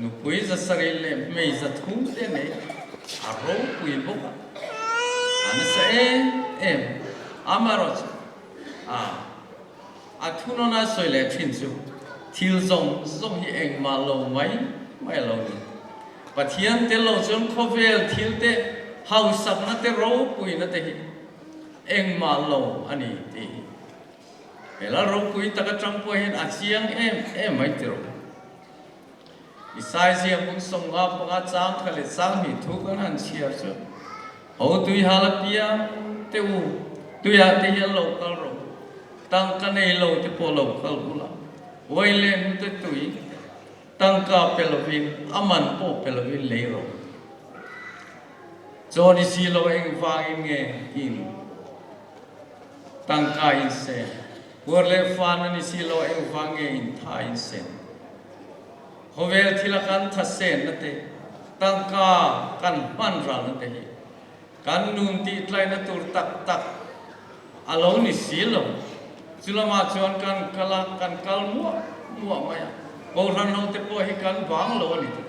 Nupui za sarih leh hmei za thum te nei a ropui bawk a, a nasa em em amaherawhchu a. A thunawn a sawi leh thin chu thil zawng zawng hi engmah lo mai mai a lo ni. Pathian tel lo chuan khawvel thil te, hausakna te, ropuina te hi engmah lo a ni tih hi he lal ropui tak atang pawh hian a chiang em em mai tiraw. Isai ziak 55 chang kha leh chang hnih thu kan han chhiar chu, Ho tui hal apiang te u, tuiah te hian lo kal rawh u, tangka nei lo te pawh lo kal bula, uai leh hnute tui, tangka pe lovin, a man pawh pe lovin lei rawh u. Chaw ni si lo engvangin nge in tangka in sen? Puar leh fan a ni si lo engvang nge in tha in sen? Khawvel thila kan thasenna te, tangka kan hman ralna te hi kan nun tih tlaina tur tak tak a lo ni si lo. Chu lamah chuan kan kal a, kan kal muah muah mai a, Kohhran ho te pawh hi kan vang lo a ni tih.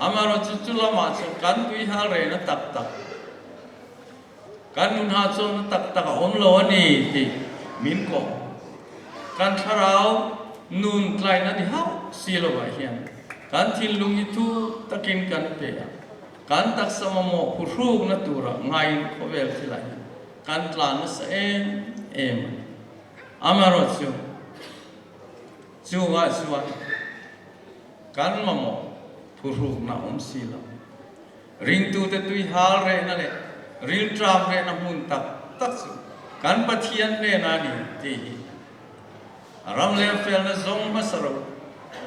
Amaherawhchu chu lamah chuan kan tui hal rehna tak tak. Kan nun hahchawlhna tak tak a awm lo a ni tih min kawh. Kan thlarau nun tlaina ni hauh si lovah hian kan thinlung hi thu takin kan pe a, kan taksa mamawh phuhrukna tura ngaiin khawvel thilah hian kan tlan nasa em em a ni. Amaherawhchu, chungah chuan kan mamawh phuhrukna awm si lo. Ringtute tui hal rehna leh rilṭam rehna hmun tak tak chu kan Pathian hnenah a ni tih hi a ram leh felna zawng hmasa ro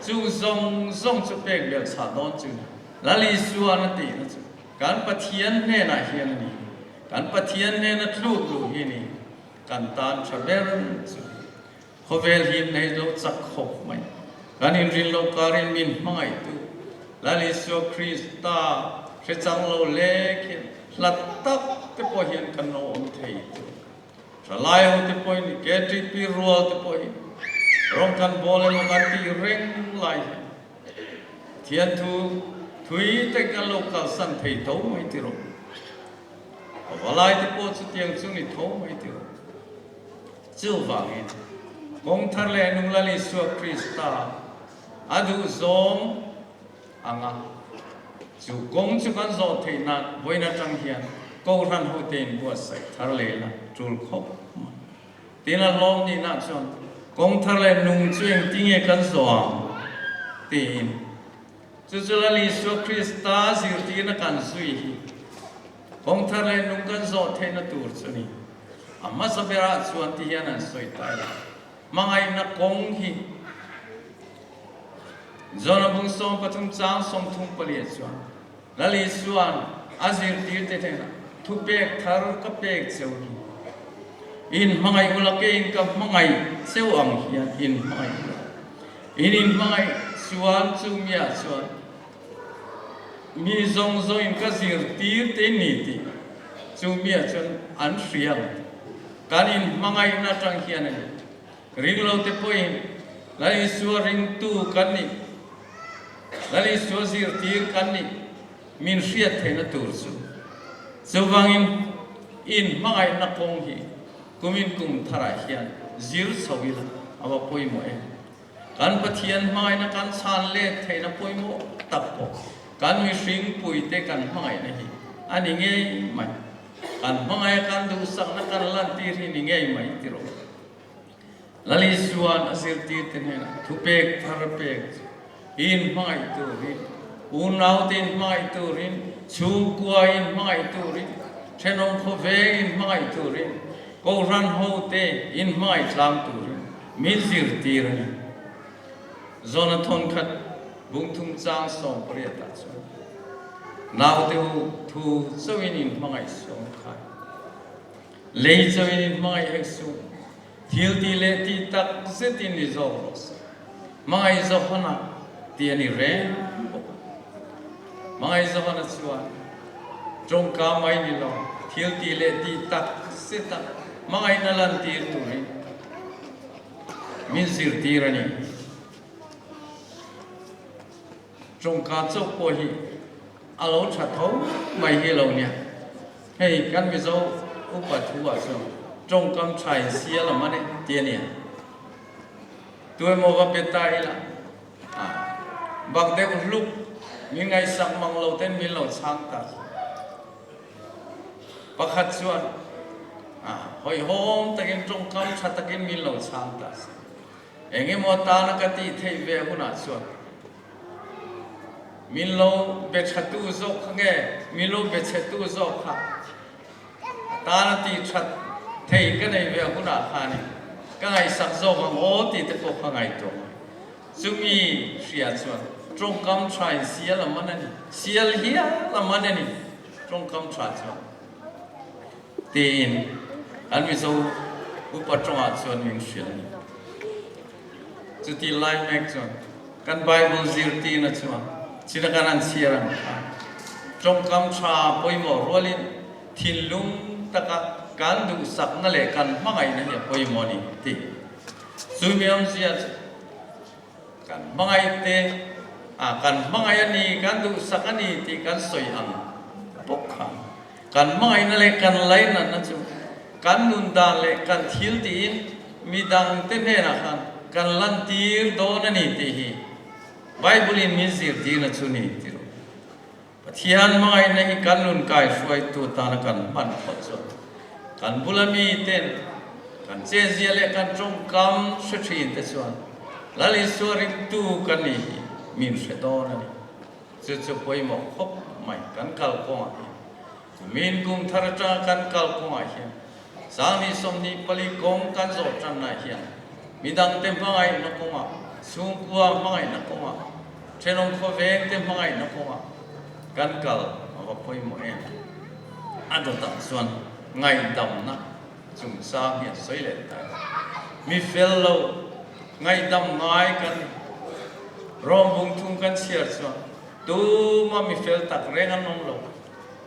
chung zawng zawng chu pek belh chhah dawn chu Lal Isua'n a tihna chu kan Pathian hnenah hian a ni. Kan Pathian hnena tluk luh hi ni kan tan tha ber chu. Khawvel hi nei lo chak khawp mai. Kan inrin loh karin min hmangaihtu Lal Isua Krista hre chang lo lek hian hlat tak te pawh hian kan lo awm thei tur. Thalai ho te pawhin KTP rual te pawhin rawng kan bawl emaw kan tih reng lai hian Pathian thu thui te kan lo kalsan thei tho mai ti rawh. Pavalai te pawh chutiang chu ni tho mai ti rawh. Chuvangin, kawng thar leh nung Lal Isua Krista a duhzawm anga chu kawng chu kan zawh theih nan vawiin atang hian Kohhran hote in buatsaih thar leh la tul khawp mai. Tin a hlawm nihna chuan. Kawng thar leh nung chu engtinge kan zawh ang? tiin. Chu chu Lal Isua Krista zirtirna kan zui hi kawng thar leh nung kan zawh theihna tur chu a ni. A hmasa berah chuan ti hian an sawi ta ila, hmangaihna kawng hi Jona bung 13 chang 34 chuan Lal Isua'n a zirtirte hnenah thupek thar ka pek cheu hi. In hmangaih ula keiin ka hmangaih cheu ang hian in hmangaih ula. In inhmangaih chuan chu miah chuan mi zawng zawngin ka zirtir te ni tih chu miah chuan an hria ang. Kan inhmangaihna atang hian a ni. Ringlo te pawhin Lal Isua ringtu kan nih, Lal Isua zirtir kan nih min hriat theihna tur chu. Chuvangin inhmangaihna kawng hi Kumin kum tharah hian zir chho ila a va pawimawh em? Kan Pathian hmangaihna kan chhan let theihna pawimawh tak pawh kan mihring puite kan hmangaihna hi a ni ngei mai. Kan hmangaih a kan duhsakna kan lantir hi ni ngei mai ti rawh. Lal Isua'n a zirtirte hnenah thupek thar pek chu inhmangaih turin, unaute inhmangaih turin, chhungkua inhmangaih turin, thenawm khawveng inhmangaih turin, kohhran hote inhmangaih tlang turin min zirtir a ni. Zona thawnkhat bungthum chang 18 ah chuan naute u thu chauhin inhmangaih sawm khai. Lei chauhin inhmangaih hek suh. Thil ti leh ti tak zetin ni zawk rawh se. Hmangaih Johana ti a ni reng bawk a. Hmangaih Johana chuan tawngka mai ni lo, thil ti leh ti tak zeta hmangaihna lantir turin min zirtir a ni. Tawngka chauh pawh hi a lo tha tho mai hi lo nia. Hei kan Mizo upa thu ah chuan tawngkam tha in sial a man e ti a nia. Tu emaw va pe ta ila a bak deuh hluk min ngaihsak mang lo ten min lo chhang ta. Pakhat chuan a hawihhawm takin tawngkam tha takin min lo chhang ta se. Eng emaw tana ka tih theih ve hunah chuan min lo be thatu zawk kha nge min lo be chhetu zawk kha a tana tih that thei ka nei ve hunah khanin ka ngaihsak zawk ang aw tih te pawh ka ngaihtuah ngai. Chumi hria chuan tawngkam thain sial a man a ni, sial hial a man a ni tawngkam tha chuan. Tiin an Mizo upa tawngah chuan min hrilh a ni. Chuti lai mek chuan kan Bible zirtirna chuan china kan han chhiar ang kha tawngkam tha pawimawh rualin thinlung taka kan duhsakna leh kan hmangaihna hi a pawimawh a ni tih chumi awmzia chu Kan hmangaih te ah kan hmangaih a ni, kan duhsak a ni tih kan sawi ang bawk kha. Kan hmangaihna leh kan lainatna chu kan nun dan leh kan thil tiin midang te hnenah khan kan lantir dawn a ni tih hi Bible in min zirtirna chu ni ti rawh. Pathian hmangaihna hi kan nun kaihruaitu tana kan hman phawt chuan kan bula miten kan chezia leh kan tawngkam hre thin te chuan Lal Isua ringtu kan nih hi min hre dawn a ni. Chu chu pawimawh khawp mai kan kalkawngah hian kumin kum thar atanga kan kalkawngah hian 2024 kawng kan zawh tanna hian midangte hmangaihna kawngah, chhungkua hmangaihna kawngah, thenawm khawvengte hmangaihna kawngah kan kal a va pawimawh em? A dawtah chuan ngaihdamna chungchang hi a sawi leh ta a. Mi fel lo ngaihdam ngai kan rawng bung thung kan chhiar chuan tuma mi fel tak reng an awm lo.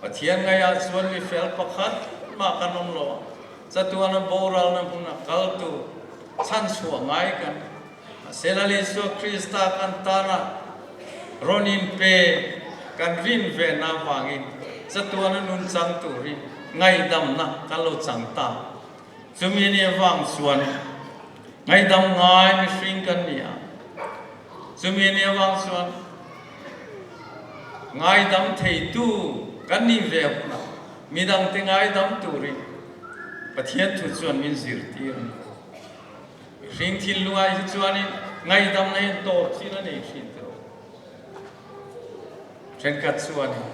Pathian ngaihah chuan mi fel pakhat mah kan awm lo a, chatuana boralna hmuna kal tur chhanchhuah ngai kan Mahse Lal Isua Krista kan tana rawn inpe kan rin vena avangin chatuana nun chang turin ngaihdamna kan lo chang ta. Chumi ni avang chuan ngaihdam ngai mihring kan ni a, chumi ni avang chuan Ngaidam theitu kan nih ve hunah midangte ngaidam turin Pathian thu chuan min zirtir a ni. Mihring thinlungah hi chuanin ngaidamna hian tawp chin a nei thin tiro. Thenkhat chuanin,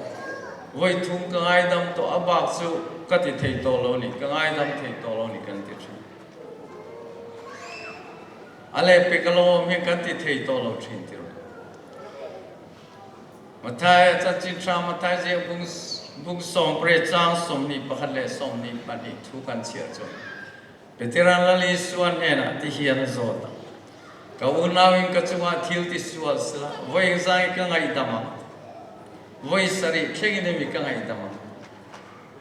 Vawi thum ka ngaidam tawh a bak chu ka ti thei tawh lo ni, ka ngaidam thei tawh lo ni kan ti thin. A lehpek a lo awm hian kan ti thei tawh lo thin tiro. Matthai chanchin hra Matthai ziah bung bung sawmpre chang 21 leh 22 thu kan chhiar chuan Petera'n Lal Isua hnenah ti hian a zawt a, Ka unauin ka chungah thil ti sual sela, vawi engzangin ka ngaihdam ang? Vawi sarih thlengin hemi ka ngaihdam ang.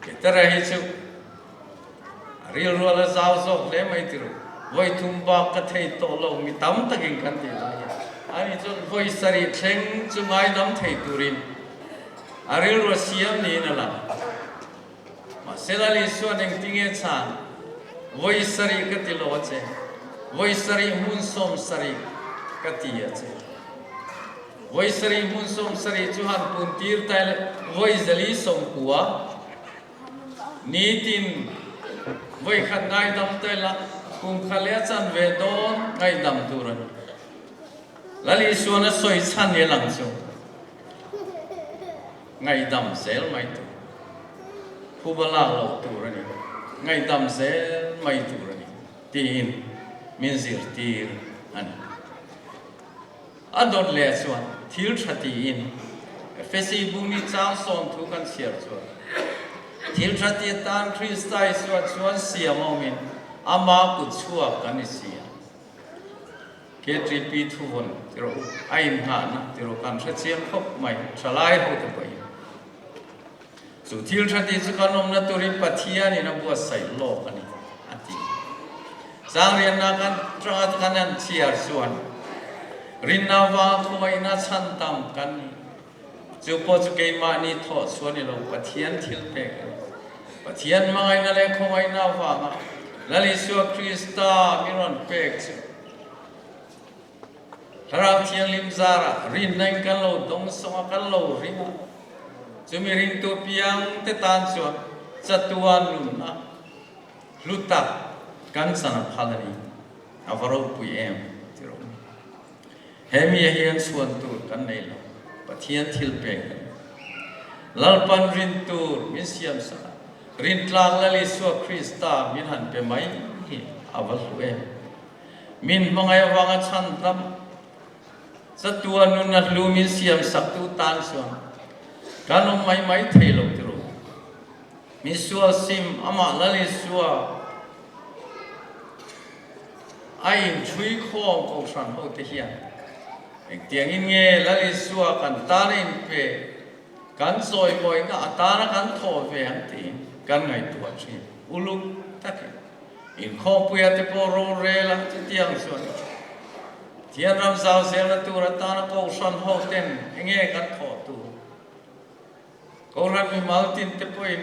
Petera hi chu a rilrual a zau zawk hle mai ti ru. Vawi thum bak ka thei tawh lo mi tam takin kan tih lai hian ani chuan vawi sarih thleng chu ngaidam thei turin a rilru a siam niin a lang. Mahse Lal Isuan engtinge chhan? Vawi sarih ka ti lo a che, vawi sarih hmun 70 ka ti a che. Vawi sarih hmun 70 chu han pun tir tai le vawi 490. Nitin vawi khat ngaidam ta ila kum kha leh a chanve dawn ngaidam tur a ni. Lal Isuan a sawi chhan hi a lang chu ngaihdam zel mai tur, phuba lak loh tur a ni, ngaihdam zel mai tur a ni tiin min zirtir a ni. A dawt leh chuan thil tha tiin Efesi bung i chang sawm thu kan chhiar chuan thil tha ti atan Krista Isua chuan siam awmin ama kut chhuak kan i si a. KTP thuvawn ti rawh u, a inngahna ti rawh kan hre chiang khawp mai, thalai ho te pawhin. Chu thil tha ti chu kan awmna turin Pathianin a buatsaih lawk a ni, a ti. Zangrianna kan tanga kan han chhiar chuan rinna avanga khawngaihna chhan tam kan ni. Chu pawh chu keimahni thawh chhuah ni lo, Pathian thil pek a ni. Pathian hmangaihna leh khawngaihna avanga Lal Isua Krista mi rawn pek chu Thlarau Thianghlim zarah rinna in kan lo dawng sawng a, kan lo ring a. Chumi ringtu piang te tan chuan chatuan nunna hlu tak kan chan a phal a ni. A va ropui em ti rawh u. He mi ah hian chhuan tur kan nei lo, Pathian thil pek a ni. Lalpan rin tur min siam sak a, rintlak Lal Isua Krista min han pe mai hi a va hlu em. Min hmangaih avanga chhan dam chatuan nuna hlu min siam saktu tan chuan kan awm mai mai thei lo ti rawh. Min sual sim amah Lal Isua a inchhui khawm kohhran ho te hian engtiangin nge Lal Isua kan tan a inpe kan chawimawina atana kan thawh ve ang tiin kan ngaihtuah thin uluk takin. Inkhawmpuia te pawh rorel a chutiang chuan Pathian ram zau zelna tur atana Kohhran ho ten enge kan thawh tur? Kohhran mimal tin te pawhin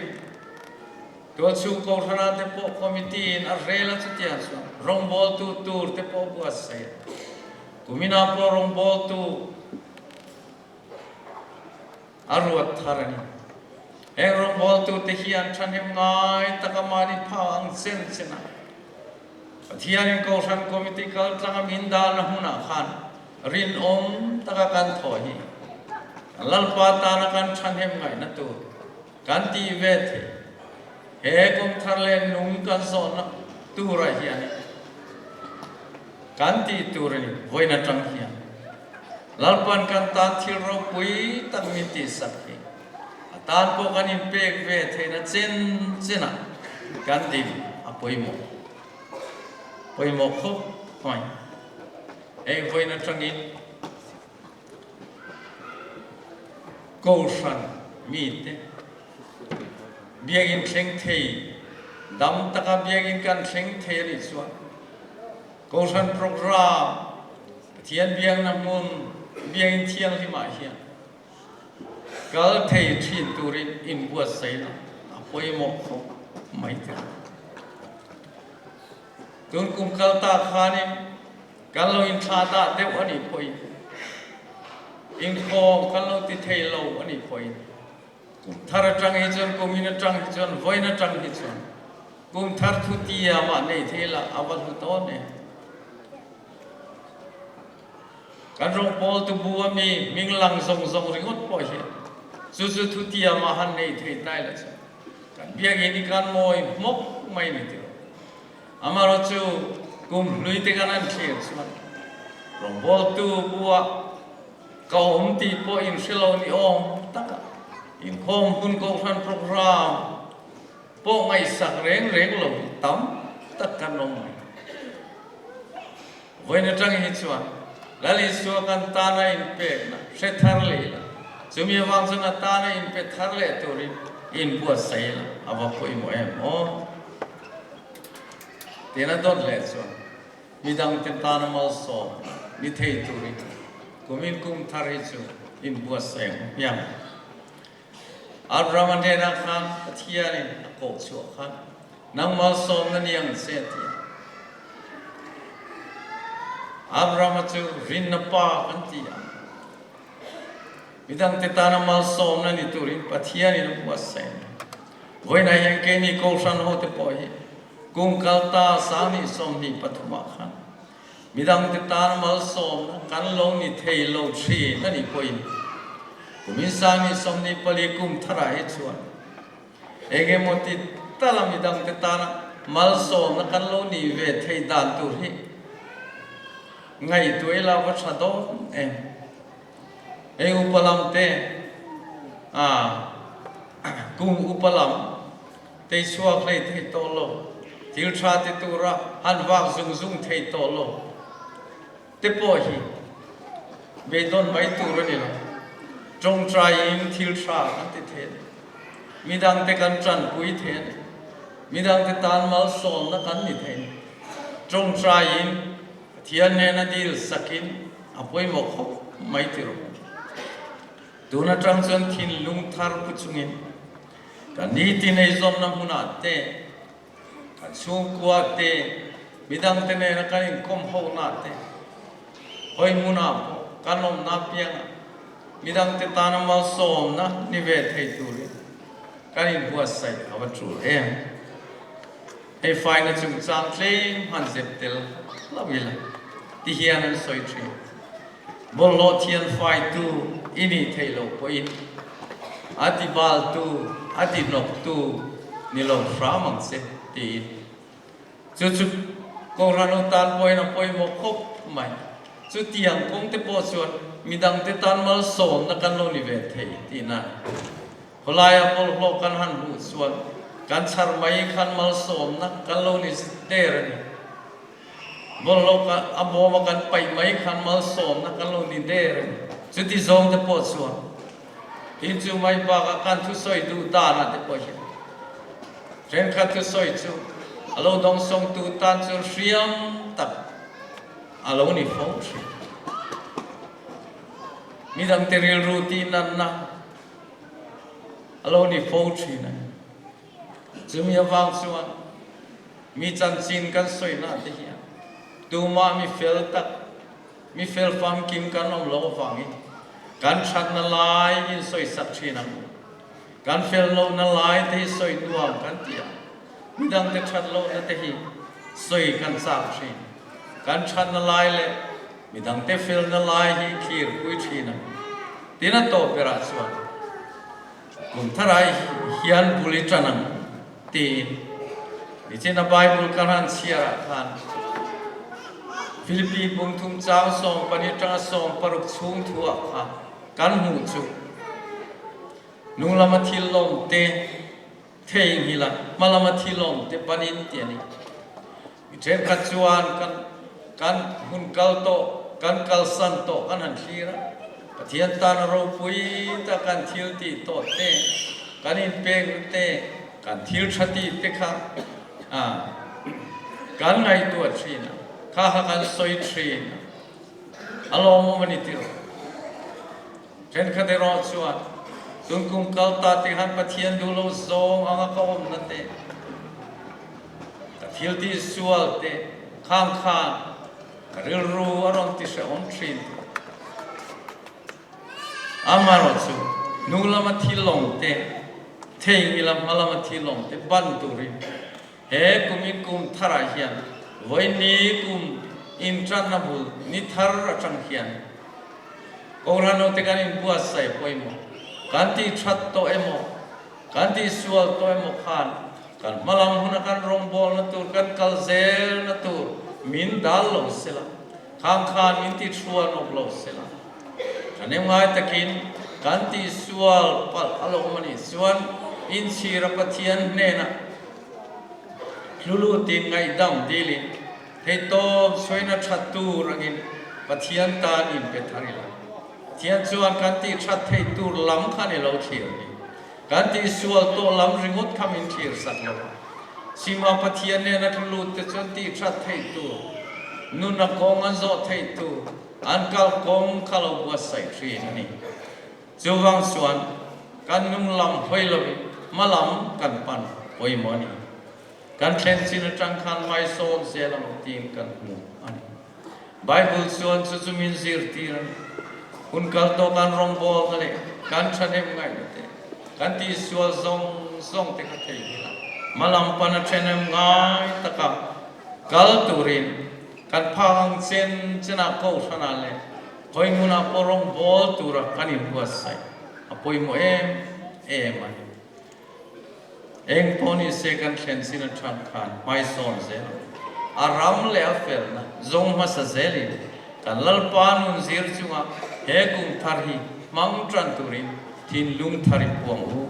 Tualchhung Kohhrana te pawh committee in a rel a chutiang chuan rawngbawltu tur te pawh buatsaih a. Kuminah pawh rawngbawltu A ruat thar a ni. Heng rawngbawltute hian thahnem ngai taka mahni phak ang chen chen a, Pathianin Kohhran Committee kal tlanga min dahna hmunah khan rinawm taka kan thawh hi kan Lalpa tana kan thahnem ngaihna tur kan tih ve theih. He kum thar leh nung kan zawhna turah hian kan tih tur a ni. Vawiin atang hian Lalpan kan tan thil ropui tak min tihsak hi a tan pawh kan inpek ve theihna chen chenah kan din a pawimawh pawimawh khawp mai. Hei vawiin atangin Kohhran mite biakinn thleng thei dam taka biakinn kan thleng thei a nih chuan Kohhran program Pathian biakna hmun biakinn thianghlimah hian kal thei thin turin inbuatsaihna a pawimawh khawp mai ta. Tun kum kal ta khanin kan lo inthlah dah deuh a nih pawhin inkhawm kan lo ti thei lo a nih pawhin kum thar atang hi chuan kum in atang hi chuan vawiin atang hi chuan kum thar thu tia mah nei thei la a va hlu dawn em. Kan rawngbawltu bu a mi hming lang zawng zawng ringawt pawh hian chu chu thutiam a han nei thei hnai la chuan kan biakinn hi kan mawi hmawk mai ni tiro. Amaherawhchu kum hlui te kan han thlir chuan rawngbawltu bu ah ka awm tih pawh in hre lo ni awm taka inkhawm hun kohhran program pawh ngaihsak reng reng lo hi tam tak kan awm mai. Vawiin atang hi chuan Lal Isua kan tana inpekna hre thar leh ila, chumi avang chuan a tana inpe thar leh turin inbuatsaih ila a va pawimawh em aw? Tiin a dawt leh chuan midangte tana malsawm ni thei turin kumin kum thar hi chu inbuatsaih ang hmiang. Abraham-a hnenah khan Pathianin a kawh chhuah khan, Nang malsawmna ni ang che a ti a. Abraham-a chu rinna pa kan ti a. Midangte tana malsawmna ni turin Pathianin a buatsaih a ni. Vawiinah hian keini Kohhran hote pawh hi kum kalta 2023 ah khan Midangte tan malsawmna kan lo ni thei lo thin a nih pawhin kumin 2024 kum tharah hi chuan eng emaw ti tala midangte tana malsawmna kan lo nih ve thei dan tur hi ngaihtuah ila va tha dawn em. Hei upa lam te kum upa lam tei chhuak hlei thei tawh lo, thil tha ti tura han vak zung zung thei tawh lo te pawh hi beidawn mai tur a ni lo. Tawngtaiin thil tha kan ti thei a ni. Midangte kan tanpui thei a ni. Midangte tan malsawmna kan ni thei a ni. Tawngtaiin Pathian nena dil sakin a pawimawh khawp mai ti rawh. Tun atang chuan thinlung thar pu chungin Kan nitin eizawnna hmunah te, kan chhungkua te, midangte nena kan inkawm hona te, hawi hmunah pawh kan awmna apiangah midangte tana malsawmna ni ve thei turin kan inbuatsaih a va tul em. Hei faina chungchang tlem han zep tel hlauh ila ti hian an sawi thin. Bawlhhlawh thian faitu i nih theih loh pawhin a ti baltu, a ti hnawktu ni lo hram ang che tiin. Chu chu Kohhran ho tan pawhin a pawimawh khawp mai. Chutiang kawngte pawh chuan midangte tan malsawmna kan lo ni ve thei tihna a ni. Khawlaia bawlhhlawh kan han hmuh chuan kan chhar mai khan malsawmna kan lo ni der a ni. Bawlhhlawh ka a bawma kan paih mai khan malsawmna kan lo ni der a ni. Chuti zawng te pawh chuan tin chu mai bakah kan thusawi duh danah te pawh hian thenkhat thusawi chu a lo dawngsawngtu tan chuan hriam tak a lo ni fo thin. Midangte rilru tihnanna a lo ni fo thin a ni. Chumi avang chuan mi chanchin kan sawina te hian tumah mi fel tak, mi fel famkim kan awm loh avangin kan thatna lai in sawisak thin ang u. Kan fel lohna lai te hi sawi nuam kan ti a, midangte that lohna te hi sawi kan chak thin. Kan thatna lai leh midangte felna lai hi thlirpui thin ang u. Tin a tawp berah chuan Kum tharai hian bul i ṭan ang tiin nichina Bible ka han chhiarah khan Philippi bungthum chang 12 ṭanga 60 chhung thuah kha kan hmuh chu nung lama thil lawm te theihnghilh a, hma lama thil lawm te panin ti a ni. Mi thenkhat chuan kan kan hun kal tawh, kan kalsan tawh kan han thlir a, Pathian tana ropui tak kan thil tih tawh te, kan inpekna te, kan thil tha tih te kha kan ngaihtuah thin a, kha kha kan sawi thin a, a lawmawm a ni tirh. Thenkhat erawh chuan, Tun kum kal ta tih khan Pathian duh lo zawng anga ka awmna te, ka thil tih sual te khang khan ka rilru a rawn ti hrehawm thin tih. Amaherawhchu, hnu lama thil awm te, theingi lam hma lama thil awm te ban turin he kumin kum tharah hian vawi ni kum intanna bul ni thar atang hian. Kohhran hote kan inbuatsaih pawimawh, kan tih that tawh emaw, kan tih sual tawh emaw khan kan hmalam huna kan rawngbawlna tur, kan kal zelna tur min dal lo sela, khang khan min ti thuan awk lo sela. Thahnem ngai takin kan tih sual palh a lo awm a nih chuan inchhira Pathian hnenah hlulutin ngaihdam dilin Theihtawp sawiin a that tur angin Pathian tan in pe thar ila. Pathian chuan kan tih that theih tur lam kha ni lo thlir ni. Kan tih sual tawh lam ringawt kha min thlir sak lo a. Sima Pathian nen a tlu lut te chuan tih that theih tur, nun a kawng an zawh theih tur, an kal kawng kha lo buatsaih thin a ni. Chuvang chuan kan nung lam hawi lovin hma lam kan pan pawimawh a ni. Kan thlen chin atang khan hmaisawn zel ang tiin kan hmu a ni. Bible chuan chu chu min zirtir a ni. Hun kal tawh kan rawngbawlna leh kan thahnem ngaihna te, kan tihsual zawng zawng te kha thei ila, hmalam pana thahnem ngai taka kal turin kan phak ang chen chenah kohhranah leh khawi hmunah pawh rawngbâwl tura kan inbuatsaih a pawimawh em em a ni. Eng pawh ni se kan thlen chin atang khan hmaisawn zel a ram leh a felna zawng hmasa zelin kan Lalpa nun zir chunga he kum thar hi hmang tan turin thinlung thar i puang u.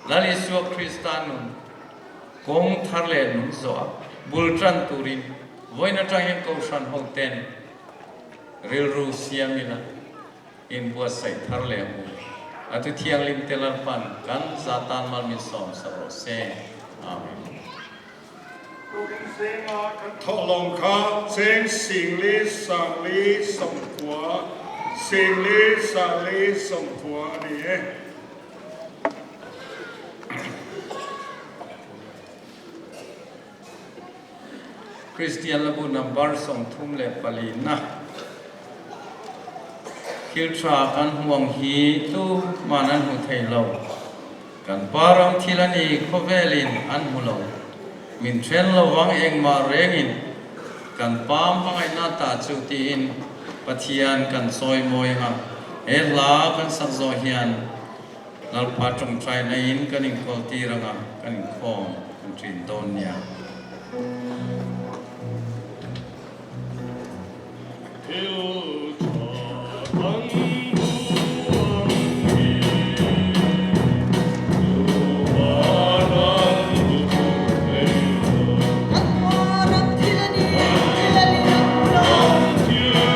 Lal Isua Krista nun kawng thar leh nun zawh a bul tan turin vawiin atang hian Kohhran hoten rilru siam ila. Inbuatsaih thar leh ang u. A thu thianghlim te Lalpan kan za tan mal min sawm sak rawh se. Amen. Tukin zinga kan thawhlawm kha cheng singli sangli sawmkua, singli sangli sawmkua a ni e. Kristian Labu number 34 na thil tha kan hmu ang hi tuman an hmu thei lo. Kan pa ram thil a ni khawvelin an hmu lo. Min then lo vang engmah rengin kan pa hmangaihna ta chu tiin Pathian kan sawi mawi anga he hla kan sak zawh hian Lalpa tawngtai naiin kan inkawl tir anga kan inkhawm kan ṭin dawn nia. Thil ṭha kan hmu ang hi tuman an hmu thei lo. Kan ram thil a ni, thil a ni ram lo. Ram thil a ni.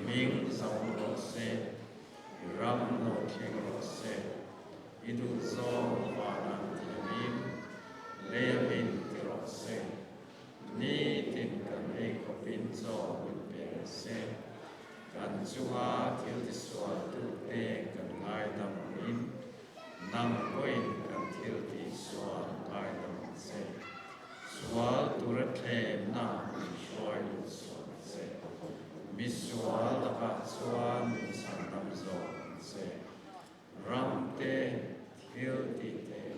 hming zahawm rawh se, i ram lo thleng rawh se, i duhzawng vanah tiangin leia min ti rawh se, nitin kan ei khawpin chaw min pe ang se, kan chunga thil tisual tute kan ngaidam angin nang pawhin kan thil tihsual ngaidam ang che. Sual tura thlemna min hruai lut sual ang che. Mi sual lakah chuan min chhandam zawk ang che. Ramte thil tih theih.